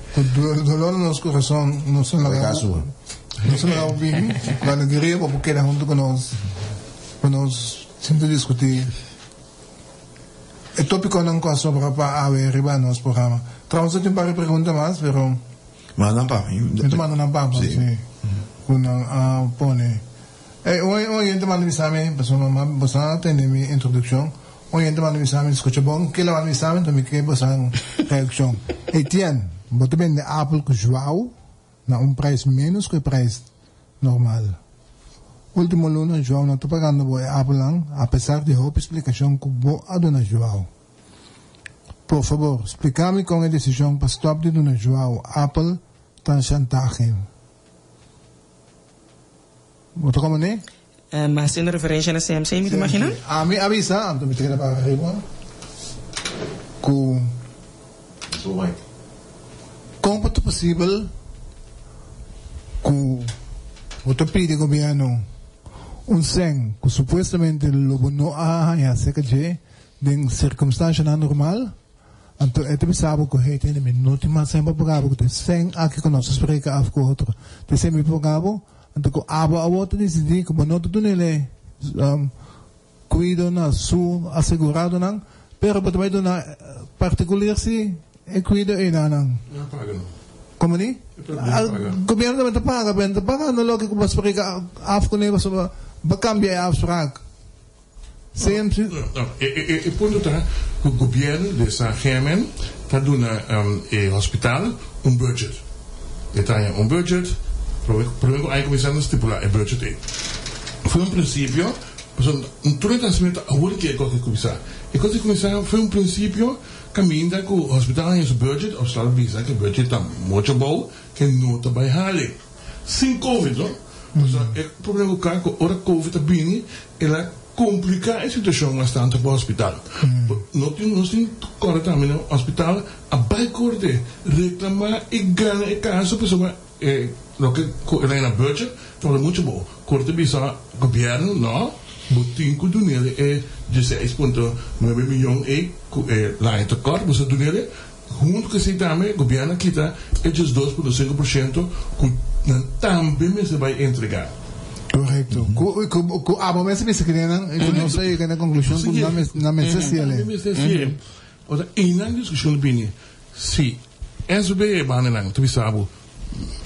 Ku dolor na nos kurason nos a laga bo, nos a laga bo bini. Ku alegria bo por keda huntu ku nos pa nos sinta diskutí e tópikonan ku a sobra pa awe riba nos programa. Trouwens ta tin un par di pregunta mas pero. Manda nan pa mi. Mi ta manda nan pa bo, si. Ku nan a pone. Ey, un un oyente manda bisa mi, pasobra mi boso a tende mi introduccion, un oyente manda bisa mi, scucha bon kila manda bisa mi, enton mi ke boso reaccion. Etienne, bo ta bende apel cu Joao na un prijs menos cu e prijs normal. Ultimo luna Joao no ta pagando bo e apelnan, apesar di hopi splicacion cu bo a duna Joao. Por fabor, splica mi con e decision pa stop di duna Joao apel ta chantahe. Bo ta komo ne? Ma hasiendo referencia na CMC, mi ta imagina? Ami a bisa, anto mi ta keda para ariba, ku kon por ta posibel ku bo ta pidi gobièrnu un sèn ku supuestamente lo bo no a haña aserka dje den sirkumstanshanan normal? Anto e ta bisa bo ku, Hey, tende, mi no tin mas sèn pa paga bo, ku ta e sèn aki ku nos a spreka af ku otro, ta e sèn mi paga bo. Anto ku abo awor ta disidí ku bo no ta dun'el kuido na su aseguradonan, pero bo ta bai duna partikulier si e kuido ei na nan. No paga no. Komo ni? Gobierno tambe ta paga, pero no ta pagando loke ku bo a spreka af kuné pasobra bo a kambia e afsprak. CMC. No, e punto ta ku gobierno di esa GMN ta duna e hospital un budget. E ta haña un budget, prome ku aña kuminsá nan stipulá e budget ei. Foi un prinsipio, pasobra tur e transmito awor ke e kos a kuminsá. E kos a kuminsá foi un prinsipio kaminda ku hospital haña su budget, hospital bisa ku e budget ta mucho abou ke no ta bai hali. Sin covid no. Pasobra e problema ku ka ku ora covid a bini el a kompliká e situashon mas tantu pa hospital. No tin nos tin kòrda tambe na hospital a bai korte reklamá i gana e kaso pasobra e loke ku el a na budget tabata muchu bo. Korte bisa gobièrnu no bo tin ku dun'el e dieseis punto nuebe miyon ei ku e laña ta kòrt bo sa dun'el. Huntu ku esei tambe gobièrnu a kita e 12.5% ku nan tambe mester bai entregá. Korekto. Ku abo mester bisa kine nan i ku nos a yega na konklushon ku nan mester hasié. Nan mester hasié. Ora einan diskushon a bini si SB e bandanan ta bisa bo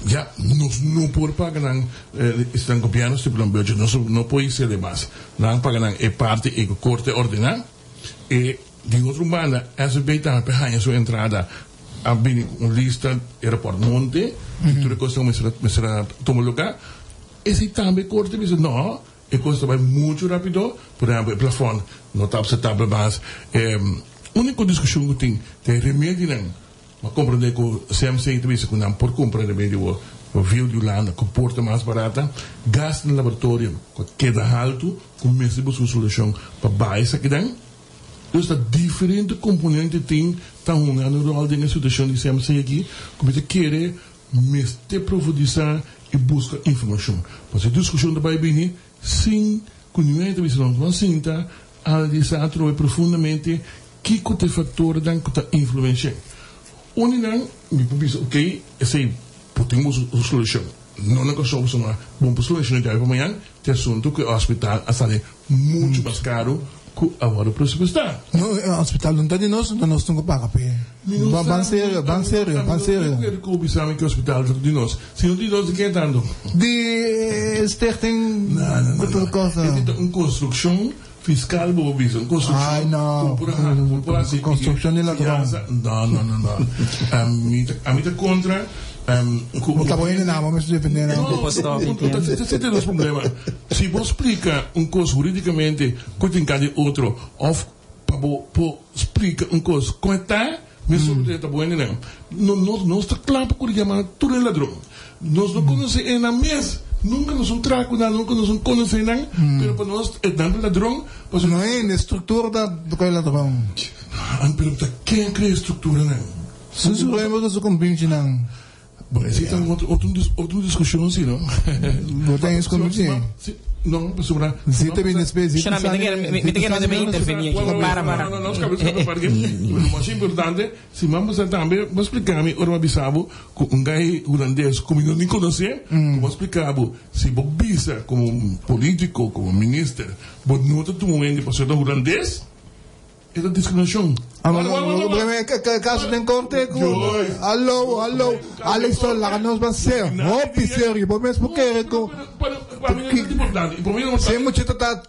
ya nos no por paga nan esnan gobièrnu stipulá un budget nos no por hasié mas. Nan paga nan e parti ei ku korte a ordená e Di otro banda, SVB tambe por haña su entrada a bini ku un lista e rapòrt monte di tur e kosnan ku mester mester a tuma lugá. Esei tambe korte bisa no, e kos ta bai muchu rápido, por ehèmpel e plafòn no ta apseptabel mas. E úniko diskushon ku tin ta e remedinan. Bo a komprendé ku CMC ta bisa ku nan por kumpra remedi awor pa vio di Hulanda ku por ta mas barata. Gas na laboratorio ku a keda haltu ku mester buska un solushon pa baha esakinan. Dus ta diferente komponente tin ta hunga un ròl den e situashon di CMC aki ku mi ta kere mester profundisá i buska informashon. Pasobra e diskushon ta bai bini sin ku niun hende ta bisa nos ban sinta analisá atrobe profundamente kiko ta e faktornan ku ta influensh'é. Un di nan mi por bisa okey esei por tin un solushon. No na Kòrsou pasobra bon por solushona djawe pa mañan te asuntu ku e hospital a sali muchu mas karu ku a wòrdu presupuestá. No, e hospital no ta di nos, enton nos tin ku paga p'e. Ban serio, ban serio, ban serio. Mi no ta di akuerdo ku bo bisa mi ku e hospital ta di nos. Si no di nos, di ken tantu? Di stichting ku tur cosa. Esei ta un konstrukshon fiskal bo por bisa, un konstrukshon ku por ku por hasi Konstrukshon di ladron. No, no, no, no. Ami ta kontra ku. Bo ta bo hende nan, bo mester defende nan. No, esei ta nos problema. Si bo splika un kos huridikamente ku tin ka di otro òf pa bo por splika un kos kon e ta, mesora bo ta bo hende nan. No, nos ta kla pa kuri yama tur e ladron. Nos no konosé e nan mes. Nunka nos un traha ku nan, nunka nos un konosé nan, pero pa nos e nan ta ladron. Pasobra. No hende, struktura ta koe ladron. Pero ta ken a krea e strukturanan? Su supremo ta su kompinchinan. Bon, esei ta un otro, otro diskushon si, no? Bo ta eens ku mi si? No, pasobra. Si ta bini despues, si ta sali. Mi ta kere tambe intervení aki. Para, para. No, no, no, skapa, skapa, para. Lo mas importante, si mi a bisa tambe, bo a splika mi ora mi a bisa bo ku un gai hulandes ku mi no ni konosé, ku bo a splika bo, si bo bisa komo politiko, komo minister, bo no ta tuma un hende pasobra ta hulandes, E ta discriminacion. Caso den corte cu hallo hallo Alex to laga nos ban ser hopi serio bo mes por kere cu si e muchacho ta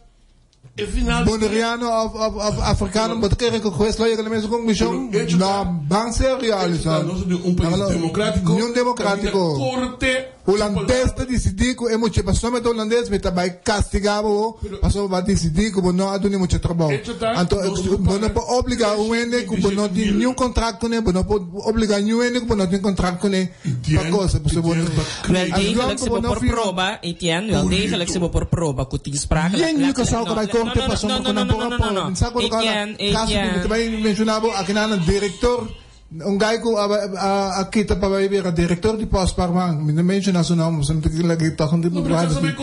Boneriano of Africano bo ta kere cu hues lo yega na mes conclusion no ban serio Alison ni un democratico. Hulandes ta disidí ku e mucha pasobra mi ta hulandes mi ta bai kastigá bo pasobra bo a disidí ku bo no a duna e mucha trabou. Anto bo no por obligá un hende ku bo no tin niun kontrakt kuné, bo no por obligá niun hende ku bo no tin kontrakt kuné pa kosa pasobra bo no Wel degelijk si bo por proba, Etienne, wel degelijk si bo por proba ku tin sprake. Yen yu kasau ku bai korte pasobra ku nan por a proba. Mi sa ku kaso ku mi ta bai menshoná bo akinan direktor. Un guy ku a kita pa bai bira director di Postparman, mi no menciona su nomber, pasobra mi ta kere lag'é tog un tipo privacy.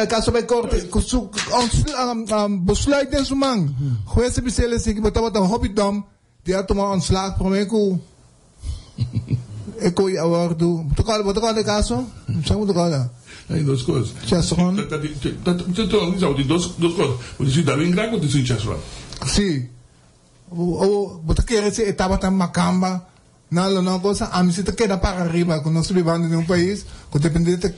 E caso bai corte, ku su besluit den su man. Hues a bis'el esaki, bo tabata hopi dom di a tuma ontslag prome ku e koe a wordu. Bo ta corda, bo ta corda e caso? Mi sa ku bo ta corda. Hay dos cos. Chesron. Dos cos. Bo ta si Darwin Grack, bo ta si Chesron. Si. O bo ta kere si e tabata makamba nan lo no cosa? Ami si ta keda para riba ku nos ta bibando den un pais ku depende ta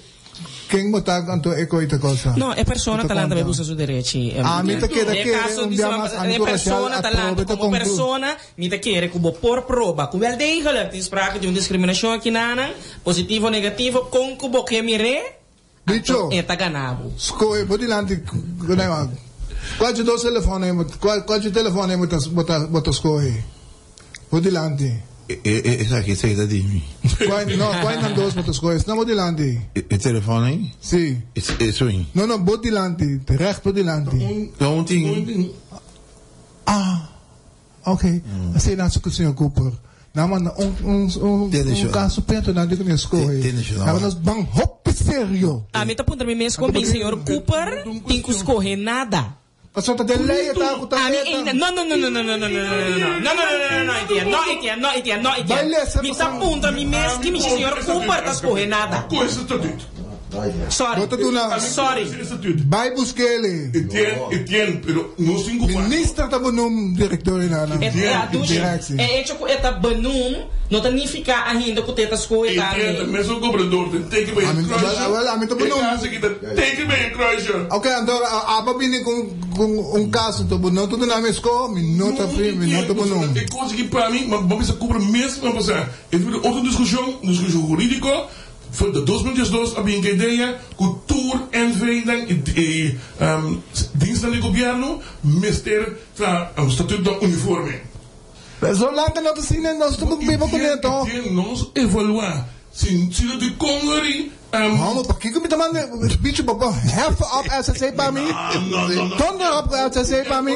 ken bo ta anto e koi ta cosa. No, e persona ta lanta bai buska su derechi. Ami ta keda kere un dia mas ami ku Rachel atrobe ta Komo persona mi ta kere ku bo por proba ku wel degelijk tin sprake di un diskriminashon aki nanan, positivo o negativo, kon ku bo ke mir'é, Bicho, anto e ta gana bo. Skohe bo dilanti Cual dje dos telefon ei cual cual dje telefon ei bo ta bo ta bo ta skohe bo dilanti. Esaki esei ta di mi. Cual no cual nan dos bo ta skohe esnan bo dilanti. E telefon ei? Si. Esun. No no bo dilanti recht bo dilanti. Ta un tin. Ah. Ok, asina nan su ku señor Cooper. Nan manda un un un un kaso pento nan di ku mi a skohe. Nan nos ban hopi serio. Ami ta puntra mi mes kon bin señor Cooper tin ku skohe nada. Pasobra ta den lei e ta ku ta Ami ei no no no no no no no no no no no no no no no Etienne no Etienne no Etienne no Etienne mi ta puntra mi mes ki mishi señor Cooper ta skohe nada. Sorry Bo ta duna sorry. Bai busk'el. Etienne Etienne pero nos tin ku Minister ta benoem director en ana E ta dushi. directie. E hecho ku e ta benoem no ta nifiká ainda ku te ta skohe Etienne ta tambe. mesun gobernador ta teken bij Ami e kruisje. wel ami ta E benoem. kaso aki ta teken bij e kruisje. Ok anto aba bini ku ku un kaso to bo no ta duna mi eskoho mi no ta fi mi no ta benoem. E kos aki pa mi ma bisa kubra mes ma pasá. E ta bira otro diskushon, un diskushon hurídiko. For di 2012 a bin ku e idea ku tur NVnan i dienstnan di gobièrnu mester traha un statuut uniforme. Pero zolang ku no ta asina nos ta biba ku ne to. Nos evaluá si no tin kongeri. Homo, pakiko mi ta manda bicho pa bo heffen op SSC pa mi? Donder op SSC pa mi?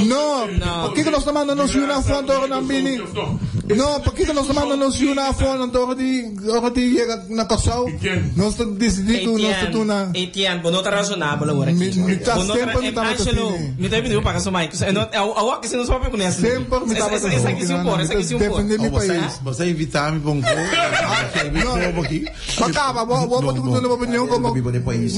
No, pakiko nos ta manda nos yunan afó anto ora nan bini? No, pakiko nos ta manda nos yunan afó anto ora di ora di yega na Kòrsou? Nos ta disidí ku nos ta duna. Etienne, bo no ta razonabel awor aki. Mi ta semper mi tabata asina. Mi ta pidi bo paga su mic. Awor ki si nos papia ku nes. Semper mi tabata asina. Mi ta defende mi pais. Bo sa invita mi pa un ko? No. Pa caba, bo bo por duna bo opinion como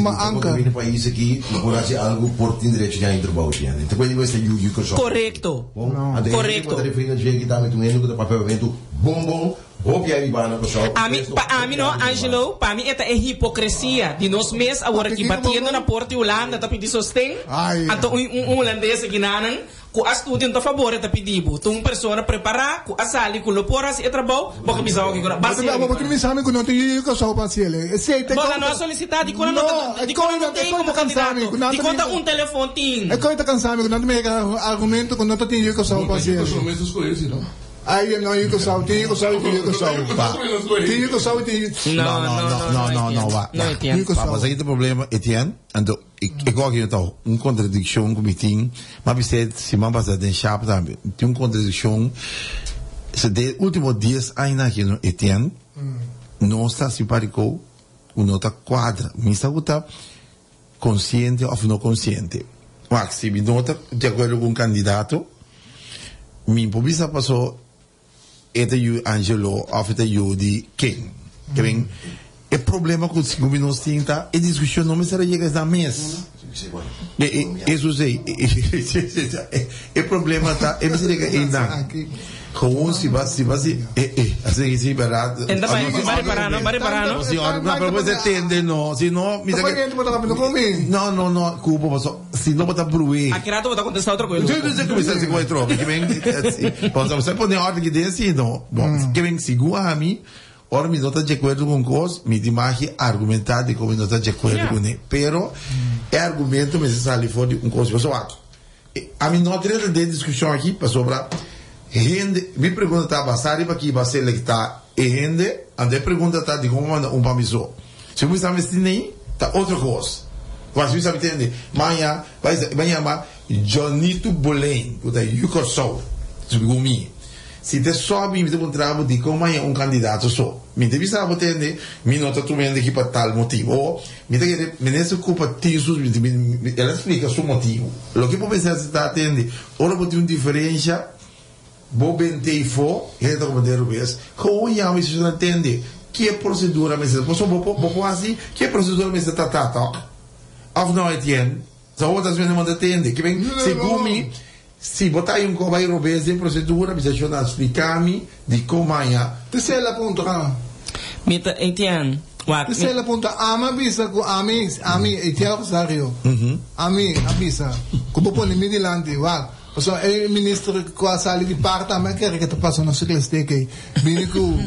ma anker. Bo pais aki, bo por haci algo por tin derecho di haña trabou tiene. Te cuenta cu yu yu Kòrsou. Correcto. Correcto. Bo ta referi na dje aki tambe tin un hende cu ta papia papiamentu bon bon, hopi a biba na Kòrsou. Ami, pa ami no, Angelo, pa mi e ta e hipocresia di nos mes awor aki batiendo na porta di Hulanda ta pidi sosten, anto un un hulandes aki nanan Ku a studia no ta fabor e ta pidi bo. Ta un persona prepará ku a sali ku lo por hasi e trabou, bo ka bisa oke ku no. Bas Bo tin bisa mi ku no tin yu Kòrsou pa hasi el. Esei ta e Bo no a solisitá dikon no ta dikon no tin komo kandidato? Dikon ta un telefon tin? E koi ta kansa mi ku no ta mega argumento ku no ta tin yu Kòrsou pa hasi el. Ai no yu Kòrsou, tin yu Kòrsou i tin yu Kòrsou. Tin yu Kòrsou i tin yu. No no no no no wak. Yu Kòrsou. Wak, ta problema Etienne, anto. E goki no ta un kontradikshon ku mi tin, m'a bis'é siman pasá den shap tambe. Tin un kontradikshon, se den e ultimo dies añanan aki no Etienne, nos ta hasi pariko ku no ta kuadra. Mi sa ku ta konsiente òf no konsiente. Wak, si mi no ta di akuerdo ku un kandidato, mi por bisa paso e ta yu Angelo of e ta yu di ken. Ke men e problema ku segun mi nos tin ta e diskushon no mester a yega esnan mes. Eso si, e problema ta e mester yega einan. Gewoon si ba si ba si eh eh así si berdad. Enta ba ba repará no, ba repará no. Si no, pero bo mester tende no, si no mi ta No no no, kupo paso. Si no bo ta brué. Aki rato bo ta contesta otro koe loco. Yo no cuminsa haci koe trobe. Ke men, bo sa pone orden aki den si no. Bon, ke men segun ami, ora mi no ta di acuerdo cu un cos, mi tin mag di argumenta di con mi no ta di acuerdo cu ne. Pero e argumento mester sali for di un cos. Pasobra wak, ami no a drenta den discusion aki pasobra hende, mi pregunta ta basa riba ki bo a selecta e hende, anto e pregunta ta di con bo manda un pa mi so. Si bo bisa mester nei, ta otro kos. Wak, si bo bisa mi tende, maña, bai sa, bai yama Johnito Boleyn, ku ta yu Kòrsou, segun mi. Si te sòbi, mi ta puntra bo dikon maña un kandidato so. Mi ta bisa bo tende, mi no ta tuma hende aki pa tal motibu. O, mi ta kere, minister Cooper tin su, el a splika su motibu. Loke bo mester hasi ta tende, ora bo tin un diferensha, Bo bente i fo, hende ta komprendé rubes. Gewoon yama i sosio tende ki e prosedura mester ta. Pasobra bo por bo por hasi ki e prosedura mester ta ta tok. Of no Etienne? Sa bo ta hasi mester manda tende. Ki ben segun mi si bo ta hay un ko bai robes den prosedura mi sosio nan splika mi dikon maña. Te sela punto ha. Mi ta Etienne wak Te sela punto ama bisa ku ami ami Etienne Rosario ami a bisa ku bo pone mi dilanti wak. Pasobra e minister ku a sali di par tambe a kere ke ta pasa na Suklesteek ei. Bini ku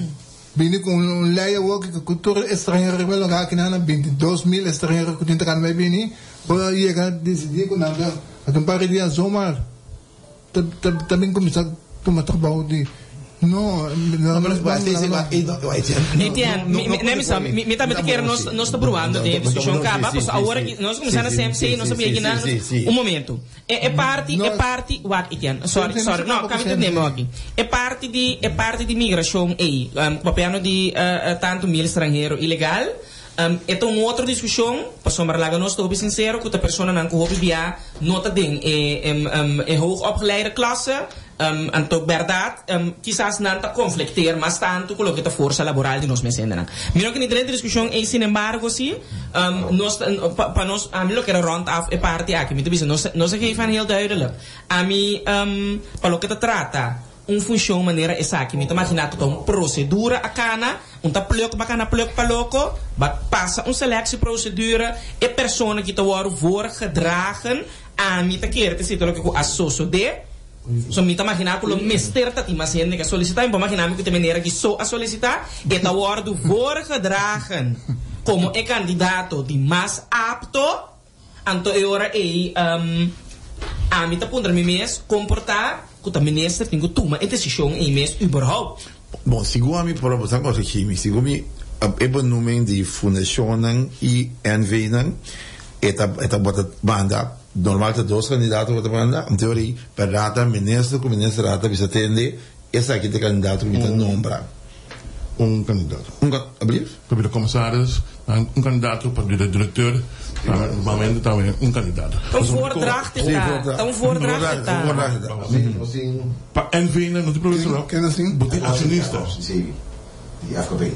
bini ku un lei awor ku ku tur estranhero riba e lugá akinan na 22.000 estranhero ku tin ta kanda bai bini por a yega disidí ku nan ta aki un par di dia zomaar ta ta ta bin kuminsá tuma trabou di No, no, no, Etienne, mi, mi, mi, mi, mi tambe te quiero nos, nos ta bruando den discusión caba, pues ahora nos comenzando na CMC, nos sabia que na, un momento. E, e parti, e parti, wak Etienne, sorry, sorry, no, cambia te nemo aki. E parti di, e parti di migracion ei, um, papiando di uh, uh, tanto mil stranhero ilegal, um, e ta un otro discusion, pasobra laga nos ta hopi sincero cu ta personanan cu hopi bia no ta den e, um, um, e hoogopgeleide klasse, Um, anto berdad, um, kisas nan ta conflicteer mas tanto cu loke ta forsa laboral di nos mes hendenan. Mi no ke ni drenta discusion ey, sin embargo si, um, nos ta, pa, pa nos, ami lo kere rond af e parti aki. Mi ta bisa, nos, nos a geef hen heel duidelijk. Ami, um, pa loke ta trata un funcion manera esaki, mi ta magina cu ta un procedura a cana, un ta pluk ba cana pluk pa loco, ba pasa un selectieprocedure, e persona ki ta worde voorgedragen, ami ta kere ta esei ta loke cu a sosode. So mi ta maginá ku lo mester ta tin mas hende ku a solisitá. Mi por maginá mi ku ta e manera ki so a solisitá, e ta wòrdu voorgedragen komo e kandidato di mas apto. Anto e ora ei ami ta puntra mi mes kon por ta ku ta minister tin ku tuma e desishon ei mes überhaupt. Bon, segun ami, por bo ta korigí mi, segun mi. E benoeming di fundacionnan y NVnan e ta e ta bota manda normal ta dos candidato bota manda anto ori berdad ta minister cu minister a ta bisa tende esaki ta e candidato cu mi ta nombra. Un candidato. Un ca ablief? Pa bira commissaris un candidato pa bira directeur normalmente ta un candidato. Un voordracht e ta. Ta un voordracht e ta. Pa NVnan no tin problema bo tin accionista. Di FKP.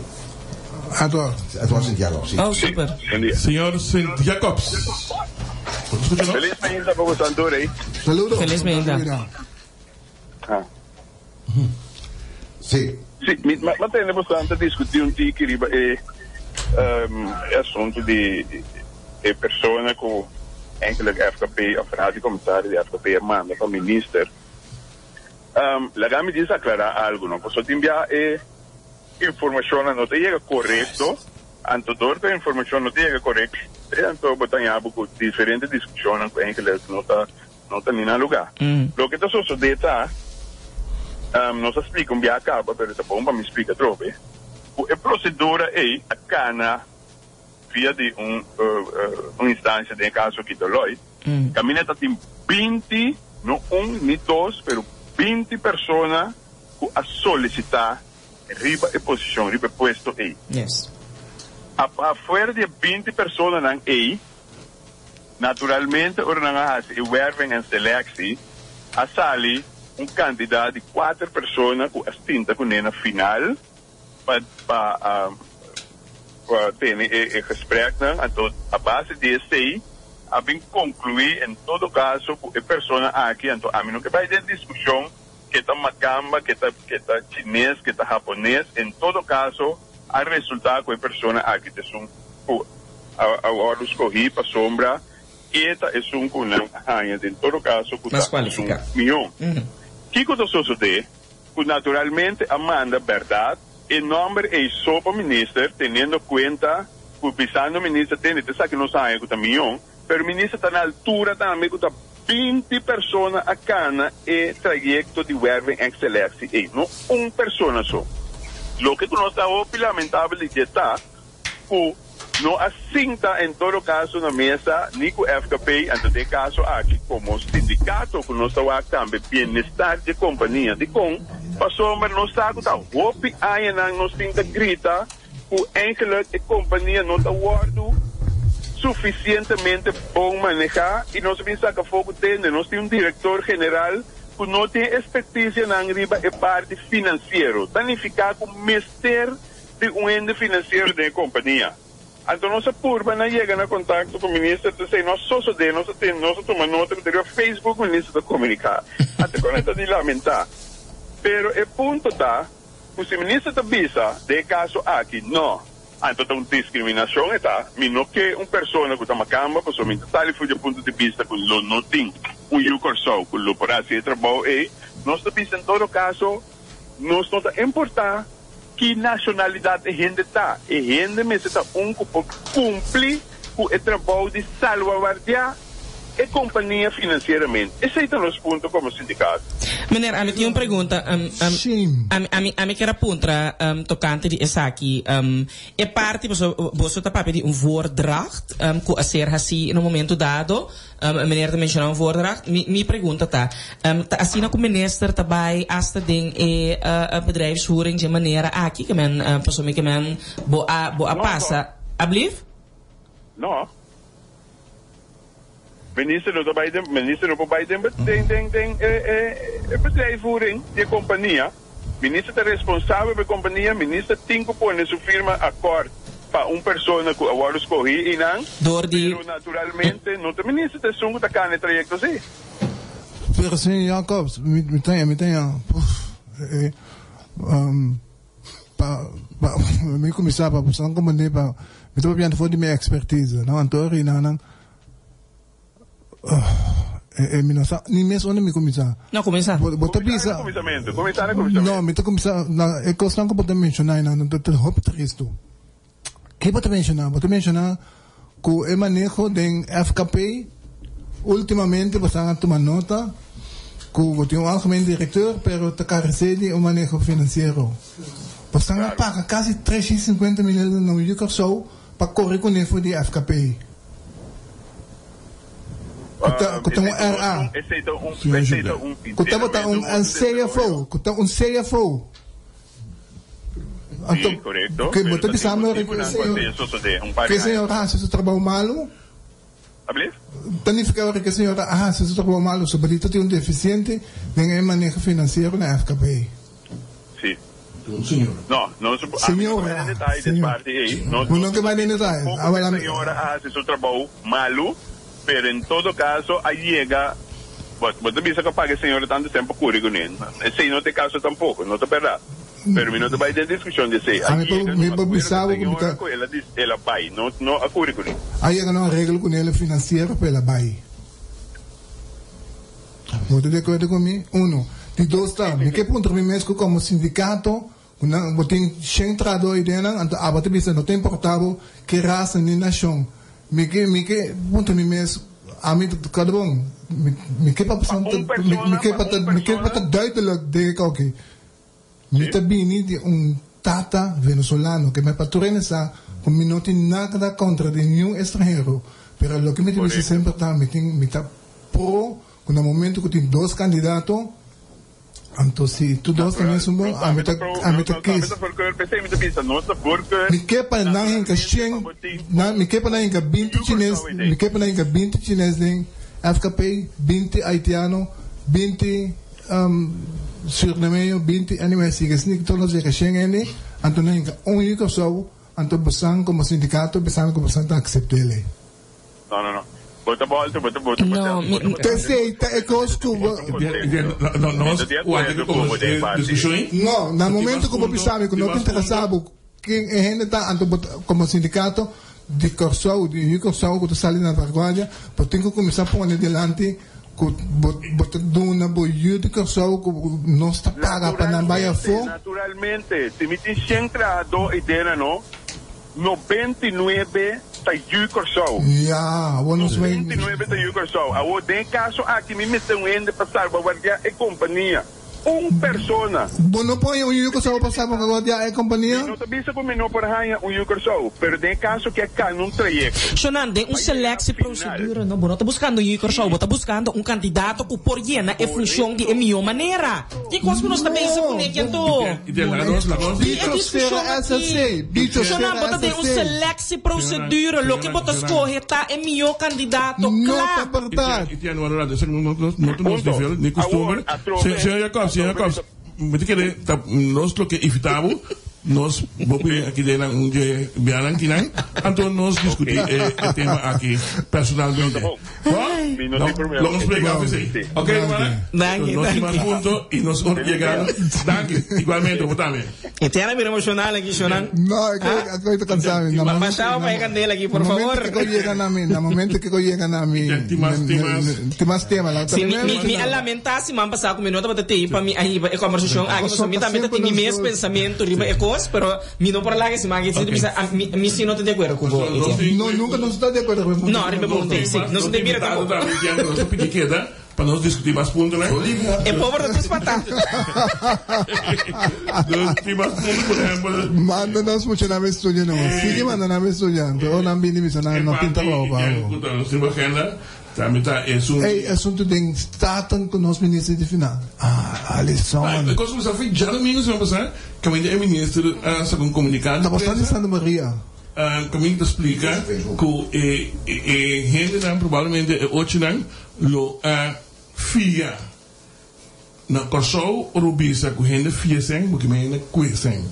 Edward. Edward Sint Jacobs, si. Oh, super. Señor Sint Jacobs. Bo ta scucha nos? Feliz meinta pa boso tur, ey. Saludo. Feliz meinta. Ah. Si. Si, mi ma tende boso ta discuti un tiki riba e e asunto di e persona cu eigenlijk FKP of Raad di Commissaris di FKP a manda pa minister. Laga mi djis aclara algo no, pasobra tin bia e informacionnan no ta yega corecto, anto door cu e informacion no ta yega corecto, anto bo ta haña bo cu diferente discusionnan cu eigenlijk no ta no ta ni na lugar. Loke ta sosode ta, nos a splica un bia caba, pero ta bon pa mi splica atrobe, cu e procedura ey a cana via di un un instancia, den e caso aki Deloitte, caminda ta tin 20, no un ni dos, pero 20 persona cu a solicita riba e posicion, riba e puesto ey. Afuera di e 20 personanan ey, naturalmente ora nan a haci e werving en selectie, a sali un cantidad di cuater persona cu a sinta cune na final pa pa pa tene e e gespreknan. Anto a base di esey a bin conclui en todo caso cu e persona aki, anto ami no ke bay den discusion ke ta macamba, ke ta ke ta chines, ke ta hapones, en todo caso a resulta cu e persona aki ta esun cu a a wordo scogi pasobra e ta esun cu nan a haña den todo caso cu ta esun miho. Kico ta sosode? Cu naturalmente a manda berdad e nomber ey so pa minister teniendo cuenta cu bisando minister tende ta esaki nos haña cu ta mion, pero minister ta na altura tambe cu ta 20 persona a cana e trayecto di werving en selectie ey, no un persona so. Loke cu nos ta hopi lamentabel di dje ta cu no a sinta en todo caso na mesa ni cu FKP, anto den e caso aki como sindicato cu nos ta wak tambe bienestar dje compania. Dicon? Pasobra nos sa cu ta hopi añanan nos tin ta grita cu eigenlijk e compania no ta wordo suficientemente bon maneha y nos a bin saca afo cu tende nos tin un director general cu no tin experticianan riba e parti financiero. Ta nifica cu mester di un hende financiero den e compania. Anto nos a purba na yega na contacto cu minister ta esey no a sosode, nos a tende, nos a tuma nota cu ta riba Facebook minister ta comunica. Anto con e ta di lamenta. Pero e punto ta cu si minister ta bisa den e caso aki no, anto ta un discriminacion e ta, mi no ke un persona cu ta macamba pasobra mi ta sali for di e punto di bista cu lo no tin un yu Corsou cu lo por haci e trabou ey, nos ta bisa en todo caso nos no ta importa ki nacionalidad e hende ta, e hende mester ta un cu por cumpli cu e trabou di salvaguardia e compania financieramente. Esey ta nos punto como sindicato. Meneer, ami tin un pregunta. Shame. Ami, ami, ami kier a puntra tocante di esaki. E parti, pasobra boso ta papia di un voordracht cu a ser haci na un momento dado. Meneer ta menciona un voordracht. Mi, mi pregunta ta, ta asina cu minister ta bay hasta den e bedrijfsvoering dje manera aki ke men, pasobra mi ke men bo a, bo a No, pasa. Ablief? No. Minister no ta bay den, minister no por bay den, den, den, den e, e, e bedrijfvoering di e compania. Minister ta responsabel pa e compania, minister tin cu pone su firma akort pa un persona cu a wordo scogi eynan, Door di. pero naturalmente no ta minister ta esun cu ta cana e trayecto si. Pero señor Jacobs, mi, mi ta, mi ta, uf, eh, um, pa, pa, mi cuminsa pa boso nan comprende pa, mi ta papiando for di mi expertise, no, anto ri nan, eh, eh, mi no sa ni mes unda mi cuminsa. No, cuminsa. Bo, bo ta Cuminsa bisa. na cuminsamentu, cuminsa na cuminsamentu. No, mi ta cuminsa na e cosnan cu bo ta menciona einan, nan ta ta hopi tristu. Ke bo ta menciona? Bo ta menciona cu e maneho den FKP ultimamente bo a tuma nota. Ku bo tin un algemeen directeur pero ta karesé di un maneho finansiero. Bosnan a paga kasi 350 mil na un yu Kòrsou pa kore kuné for di FKP. Ku ta ku ta un RA. Ku tabata un CFO, ku ta un CFO. Anto, ke bo ta bisa mi ora ku e señor a hasi su trabou malu? Ta nifiká ora ku e señora a hasi su trabou malu, su batita tin un defisiente den e maneho finansiero na FKP. Sí. No, no su, a mi no bai den detaye des parti ei. No, no ke bai den detaye. Tampoco e señora a hasi su trabou malu, pero en todo caso a yega, bo, bo ta bisa ku a paga e señora tantu tempu pa kuri kuné. Esei no ta e kaso tampoko, no ta bèrdat. Pero mi no ta bai den diskushon di esei. A yega na un akuerdo ku e señora ku el a el a bai, no no a kuri kuné. A yega na un areglo kuné el finansiero pa el a bai. Bo ta di akuerdo ku mi? Uno. Di dos ta, mi ke puntra mi mes ku komo sindikato ku nan bo tin shen trahadó ei den nan, anto abo ta bisa no ta importá bo ke rasa ni nashon. Mi ke mi ke puntra mi mes, ami kada bon, mi mi ke pa mi ke pa ta mi ke pa ta duidelijk den e koki. Mi ta bini di un tata venezolano ke mi patrone sa ku mi no tin nada kontra di niun estranhero, pero loke mi ta bisa semper ta mi tin mi ta pro ku na momento ku tin dos kandidato anto si tur dos ta mesun bon ami ta ami ta kis. Mi ke pa nan hinka shen nan mi ke pa nan hinka binti chines mi ke pa nan hinka binti chines den FKP binti haitiano binti Surinameño binti anyway sigue snik tur nos yega shen hende anto nan hinka un yu Kòrsou anto bosan komo sindikato bisa mi ku bosan ta aksept'é lei. No no no bo ta bolto bo ta bo ta No, mi bo ta P'esei ta e kos ku bo No nos wak di komo diskushon No, na momento ku bo bisa mi ku no ta interesá bo ken e hende ta anto bo ta komo sindikato di Kòrsou di yu Kòrsou ku ta sali na vanguardia bo tin ku kuminsá pone dilanti Ku bo bo ta duna bo yu di Kòrsou ku nos ta paga pa nan bai afó. Naturalmente, si mi tin shen trahadó i dena no, 99 ta yu Kòrsou. Ya, awor nos bai. 99 ta yu Kòrsou. Awor den e kaso aki mi mester un hende pa salbaguardiá e kompania. Un persona. Bo no por haña un yu Kòrsou pa salbaguardiá e kompania? Mi no ta bisa ku mi no por haña un yu Kòrsou, pero den e kaso ke a kana un trayekto. Shonan, den un Pa yega na seleksie final. prosedura no, bo no ta buskando un yu Kòrsou, bo ta buskando un kandidato ku por yena e funshon di e mihó manera. Ki kos ku nos ta pensa kuné ki anto? Di e diskushon aki. Shonan, bo ta den un seleksie prosedura, loke bo ta skohe ta e mihó kandidato. No Kla! ta bèrdat. Punto. Awor, atrobe. Señor Jacobs, señor Jacobs, mi ta kere ta nos lo ke invita bo, nos bo bini aki den nan un dje bianan kinan, anto nos diskuti e tema aki personalmente. Bo? Mi no tin problema. Lo nos splika after esei. Ok, rumannan? Danki, Nos tin mas danki. punto y nos ora yegando. Danki, igualmente, bo tambe. E tera a bira emocional aki, shonan. No, e koe, e koe ta kansa mi. Na momento, Bashao pa e kandela aki, por na momento favor. ke koe yega na mi, na momento ke koe yega na mi, Tin mas, tin mas. tin mas tema. La, Sí, mi, mi, mi a lamentá siman pasá ku mi no tabata tei pa mi a hiba e kòmbersashon aki, pasobra mi tambe ta tin mi mes pensamentu riba e kos, pero mi no por laga e siman aki. Si Ok. bisa, a, mi, mi sí no ta di akuerdo ku bo, Etienne. No, nunka nos ta di akuerdo ku e punto. No, riba e punto ei, sí. Nos no ta mira Invitado tampoco. tambe, Etienne, nos ta pidi keda. Pa nos diskutí mas puntonan. E pober ta tur spantá. Nos tin mas punto, por ehempel. Manda nos muchanan bai studia no. Sigui manda nan bai studia. Anto ora nan bini bisa nan no pinta ropa E parti awo. ku ta nos riba agenda tambe ta esun. Ey, asunto den Staten ku nos minister di Finansa. Ah, Alison. E kos ku mi sa fi djadomingo siman pasá, kaminda e minister a saka un komunikado di Ta bastante prensa. Santa Maria. Kaminda ta splika ku e hendenan, probablemente e ochonan, Lo a fia na Kòrsou ora bo bisa ku hende fia sèn bo kimen hende kue sèn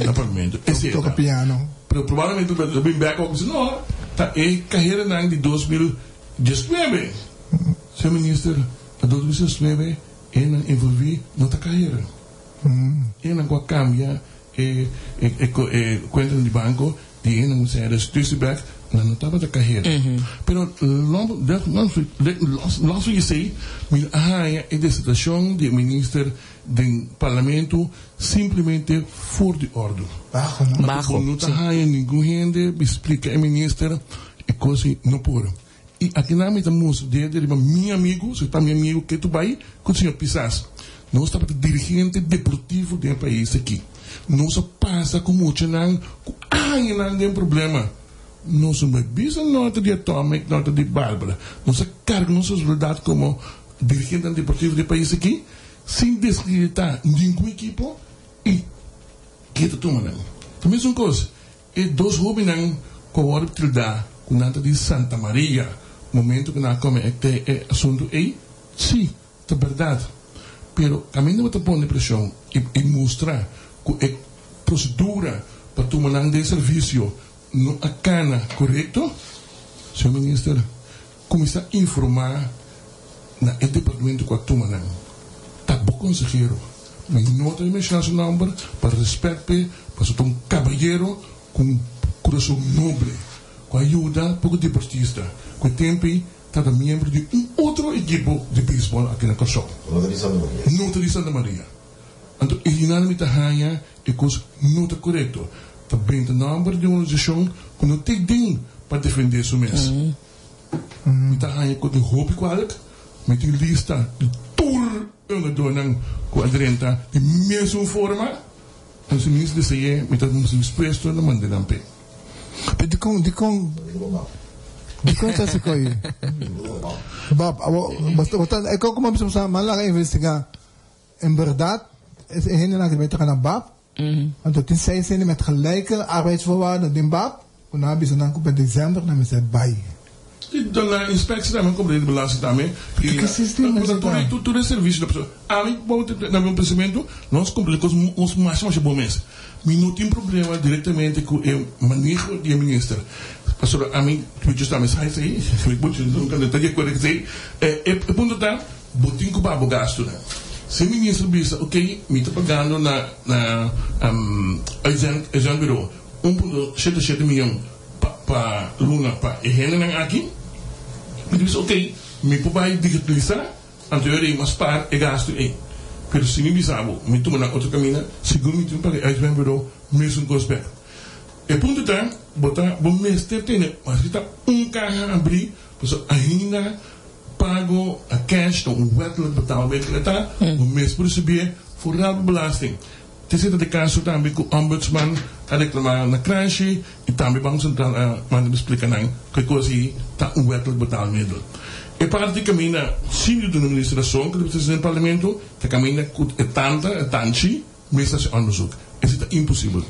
na parlamento. Esei Toka ta. piano. Pero probablemente lo bin bèk òf bisa no ta e kaheranan di 2019. Señor Minister, na 2019 e nan envolví no ta kahera. E nan ku a kambia e e kuentanan di banko Di e nan sera stusi bek, nan no tabata kahera. Pero los di esei, mi a haña e disertashon di e minister den parlamento simplemente for di ordu. Baho, no? Bo no ta haña ningun hende bi splika e minister e kos ei no por. I akinan mi ta mustra dede riba mi amigu, si ta mi amigu ke tu bai ku señor Pisas. Nos tabata dirigente deportivo den e pais aki. Nos a pasa ku muchanan ku añanan den problema. Nos no bai bisa nota di Atomic, nota di Barbara. Nos a karga nos responsabilidat komo dirigentenan deportivo den e pais aki sin desacreditá ningun ekipo i ke ta tuma nan. Ta mesun kos. E dos hobennan ku a wòrdu tildá ku nan ta di Santa Maria momento ku nan a kome e asuntu ei, sí, ta bèrdat. Pero kaminda bo ta pone preshon i mustra ku e prosedura pa tuma nan den servisio no a kana korekto, señor Minister, kuminsá informá na e departamento ku a tuma nan. Ta bo konsehero. Mi no ta menshoná su nòmber pa rèspèt p'e, pasobra ta un kabayero ku un kurason noble ku a yuda poko deportista ku e tempu ei tabata miembro di un otro ekipo di beisbòl aki na Kòrsou. No ta di Santa Maria. No ta di Santa Maria. Anto e hinana mi ta haña e kos no ta korekto. Ta benta nòmber di un organisashon ku no ta den pa defendé su mes. Mi ta haña ku tin hopi kwalik. Mi tin lista di tur hungadónan ku a drenta di mesun forma. Anto si minister dese'é, mi ta dispuesto na manda nan p'e. Pero dikon, dikon, dikon ta hasi ko'i? Bob, abo, bo ta, e koko bo bisa bo laga investigá. En bèrdat, e hendenan aki ta bai traha na bab. Anto tin seis hende met gelijke arbeidsvoorwaarden den bab, ku nan a bisa nan ku pa december nan mester bai. I dan na inspectie tambe komprende di belasting tambe. Pero ki sistema es esta? Tur e servicio ta ami bo na mi pensamentu nos komprende kos nos masha masha bon mes. Mi no tin problema directamente ku e maneho di e minister pasobra ami justo tambe sa esei mi nunka no ta di akuerdo ku esei. E punto ta Bo tin ku paga bo gastunan. Si e minister bisa, ok, mi ta pagando na na uitzendbureau 1.77 miyon pa pa luna pa e hendenan aki, mi ta bisa, ok, mi por bai digitalisa, anto yo rei mas spaar e gastu ei. Pero si mi bisa bo, mi tuma nan otro kaminda, sigur mi tin ku paga e uitzendbureau mesun kos bek. E punto ta, bo ta bo mester tene maske ta un kaha abrí, pasobra ainda Pago a cash ta un wettelijk betaalmiddel e ta, bo mes por ricibié vooral pa belasting. Te esei ta de caso tambe cu Ombudsman a reclama na Kranshi y tambe Banco Central a manda mi splica nan cu e cos ei ta un wettelijk betaalmiddel. E parti caminda sin di duna minister rason cu ta bisa den Parlamento ta caminda cu e tanta, e tanchi, mes ta haci onderzoek. Esei ta imposibel.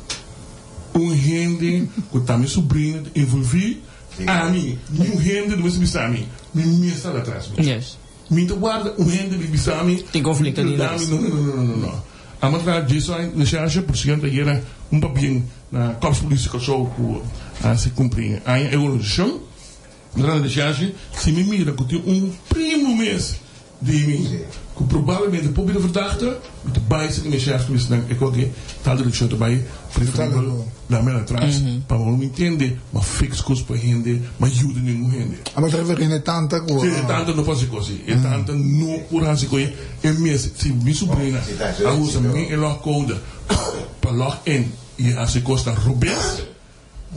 Un hende cu ta mi sobrina ta envolvi, ami, niun hende no mester bisa mi, mi mes ta atras mi. Mi ta warda un hende di bisa mi, Tin conflicto di interes. No, no, no, no, no, no. Amo traha Jason recherche, por cierto ayera un pabien na Korps Politie Kòrsou cu a si cumpli aña e organisacion. Traha recherche, si mi mira cu tin un primo mes Di mi ku probablemente por bira verdachte, mi ta bai serka mi shef ku bisa nan e koke tal direkshon ta bai preferibel dame atras pa bo no mi ntende ma fix kos pa hende ma yuda ningun hende. Abo ta referi na e tanta ku. Si e tanta no por hasi kos si e tanta no por hasi kos e mes si mi subrina a usa mi e log code pa log in i hasi kosnan robes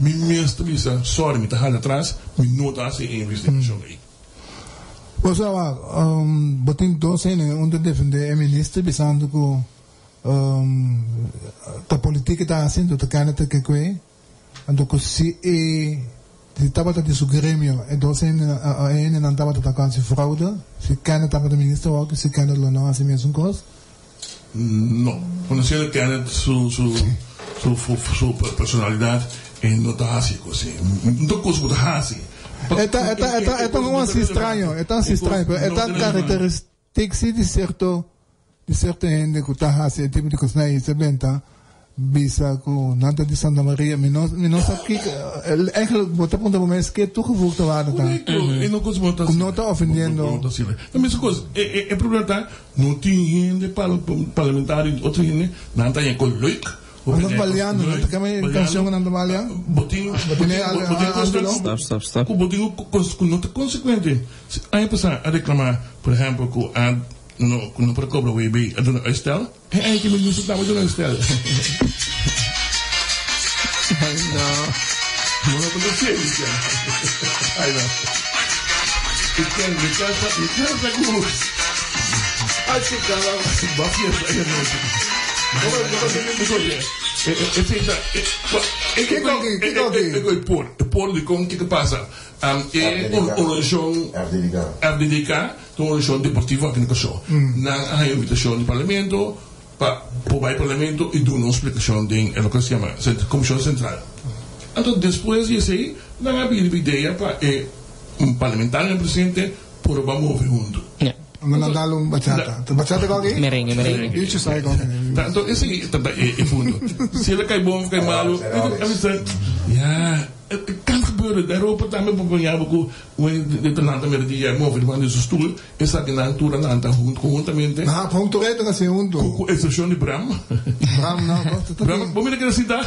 mi mes ta bisa sorry mi ta hala atras mi no ta hasi e investigashon ei. Bo sa wak, bo tin dos hende, un ta defende e minister bisando ku ta politik e ta hasi, anto ta kende ta ke kue, anto ku si e si tabata di su gremio e dos hende e hendenan tabata ta hasi fraude, si Kenneth tabata minister wak, si Kenneth lo no hasi mesun kos. No, conociendo Kenneth su su su su personalidad e no ta haci cos así. No ta cos cu ta haci. E ta e ta e ta e ta un así straño, e ta así straño, pero e ta caracteristic si di cierto di cierto hende cu ta haci e tipo di cosnan y ta benta bisa cu nan ta di Santa Maria. Mi no mi no sa kico, eigenlijk bo ta puntra bo mes ke toegevoegde waarde ta. Correcto, e no cos bo ta Cu no ta ofendiendo. Bo ta haciendo. Ta mes cos, e e e problema ta No tin hende parlamentario di otro hende, nan ta haña kon leuk. Nan ta baleando, nan ta kema e cancion ku nan ta balea. Bo tin bo tin ku bo tin ku no ta consecuente. Si aña pasá a reclama por ehempel ku a no ku no por a cobra WB a duna uitstel, e aña aki minister tambe a duna uitstel. Ay no. No ta ciencia. Ay no. Ken, mi casa, mi casa ku a checaba ba fiesta e noche. Kiko aki? Kiko aki? E por, e por di kon kiko pasa. E organisashon FDDK. FDDK ta un organisashon deportivo aki na Kòrsou. Nan a haña invitashon di parlamento pa por bai parlamento i duna un splikashon den e loke se yama Komishon Sentral. Anto despues di esei nan a bini riba idea pa e parlamentarionan presente por a bai move huntu. Nan a dal un bachata. Ta bachata kòk ei? Merengue, merengue. Bicho sabi kòk ei. Anto esei ta e punto. Si el a kai bon of kai malu, a bisa, ya. Het kan gebeuren. De Europa tambe por baña bo cu wen de lanta merdia y move riba di su stoel, esaki nan tur a lanta hunto conhuntamente. Nah, hunto reto nan haci hunto. Cu excepcion di Bram. Bram no, no. Bram, bo mira keda sinta?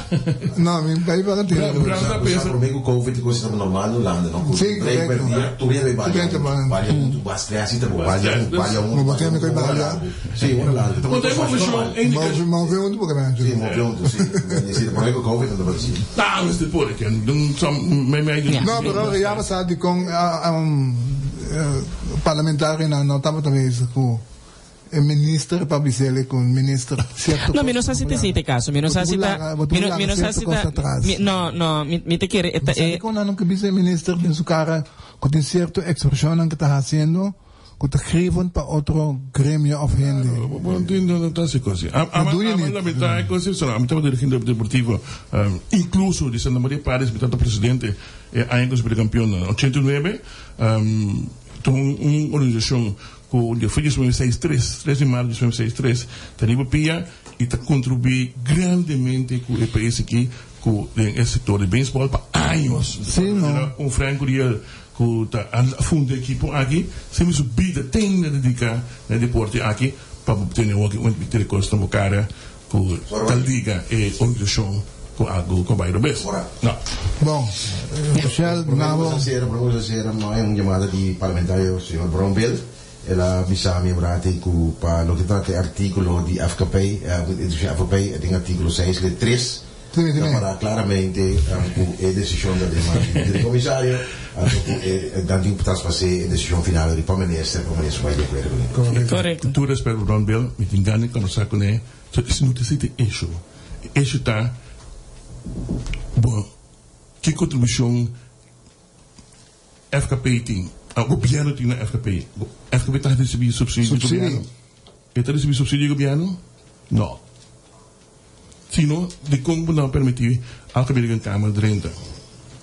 No, mi bay pa tira. Bram ta pensa. Prome cu Covid e cos tabata normal na Hulanda, no? Si, Break correcto. merdia, tur hende bay Tur hende balia bay. Balia hunto, bas tres asina, bo balia hunto, balia hunto. Bo kende cu balia. Si, ora largo. Want e moveshon e Move, move hunto porque nan. Si, move hunto, si. Si, prome cu Covid nan tabata si. Ta, mester por e ken. Some me me No, pero ya pasa di con parlamentarionan no tabata bezig cu e minister pa bisele cu minister cierto No, mi no sa si ta esey ta e caso. Mi no sa si ta, mi no sa si ta, no, no, mi ta kere e ta e. Sa dicon nan no ke bisa e minister den su cara cu tin cierto expresionnan cu ta haciendo cu ta grievend pa otro gremio of hende. Claro, bo no tin no ta haci cos así. No doe je Ami niet. lamenta e cos así, ami tabata dirigente deportivo, incluso di Santa Maria Paris, mi tabata presidente e aña cu nos bira campeon na 89, ta un organisacion cu di foi 1963, 3 di maart di 1963, ta riba pia y ta contribui grandemente cu e pais aki cu den e sector di baseball pa años. Sí, no. Era un Frank Curiel cu ta a funda e ekipo aki, semper su bida ten a dedica na e deporte aki pa bo tene hoki un di cos na bo cara cu ta liga e organisacion cu algo cu a bay robes. No. Bon, Rochelle, na bo. Prome cu cera, no hay un llamada di parlamentario señor Brownbill. El a bisa mi un rati cu pa loke trata e articulo di FKP, FKP, den articulo 6 lid 3, Ta para claramente cu e decision ta den man di comisario, anto cu e nan tin cu traspas'é e decision final riba minister, pa minister bai di acuerdo cun'é. Correcto. Cu tur respet pa Brown Bill, mi tin gana di conversa cun'é, so esei no ta esei ta e issue. E issue ta, bo, ki contribucion FKP tin, gobierno tin na FKP? FKP ta ricibi subsidio di gobierno? E ta ricibi subsidio di gobierno? No. Sino, dikon bo no a permití Algemene Rekenkamer drenta?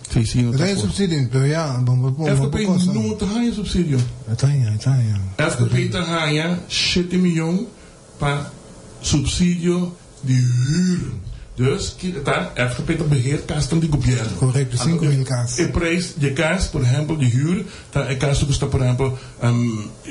Si, si no ta Haña por. subsidio, pero ya, bo bo bo FKP kosa. no ta haña subsidio. E ta haña, e ta haña. FKP ta haña shete miyon pa subsidio di huur. Dus, kiko ta? FKP ta beheer kasnan di gobièrnu. Korekto, 5000 kas. E prijs di e kas, por ehèmpel, di huur, ta e kas ta kusta, por ehèmpel,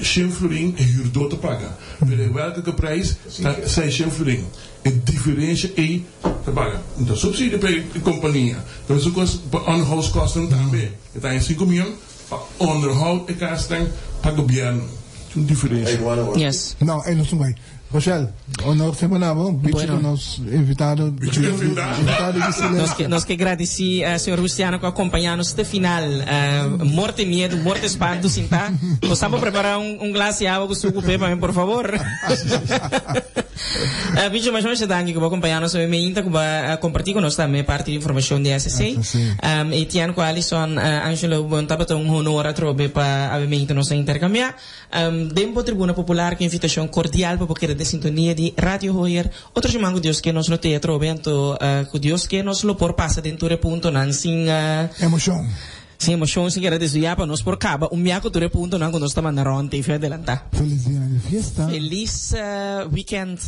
shen florin, e huurdó ta paga. Pero e wèlkeke prijs ta seishen florin. E diferensha ei ta paga. No ta subsidio pa e kompania. Ta mesun kos pa onderhoudskosten tambe. E ta haña sinku mion pa onderhoud e kasnan pa gobièrnu. Tin un diferensha. Yes. No, ei no sun bai. Rochelle, honor semper na bo. Bichi Bueno. ku nos invitado. Bichi invitado. Invitado di Nos silencio. ke, nos ke gradisí eh, señor Luciano ku akompañá nos te final. Eh, morte miedo, morte espanto sintá. Nos estamos prepará un, un glas di awa ku suku pe pa mi, por favor. Eh, Bicho, mas masha danki ku bo akompañá nos hoy meinta, ku bo a kompartí ku nos tambe parti di informashon di SSC. SSC. Etienne ku Alison, eh, Angelo, bon tabata un honor atrobe pa awe meinta nos a interkambiá. Den bo Tribuna Popular ku invitashon kordial pa bo keda den sintonia di Radio Hoyer. Otro siman ku Dios ke nos lo te atrobe anto ku Dios ke nos lo por pasa den tur e puntonan sin Emoshon. Sin emoshon, sin keda desviá pa nos por kaba un mia ku tur e puntonan ku nos ta manda rònt i adelantá. Felis dia di fiesta. Felis weekend.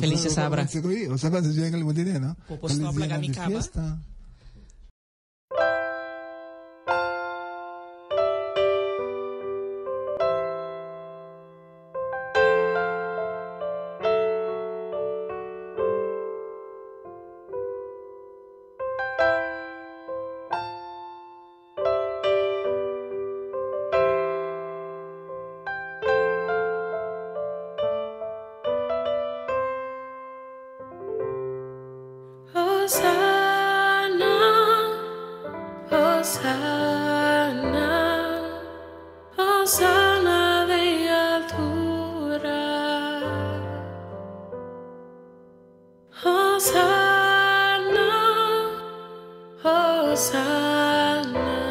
Felis djasabra. Bo por stòp laga mi kaba. Hosanna. Hosana den altura. Hosana, Hosana.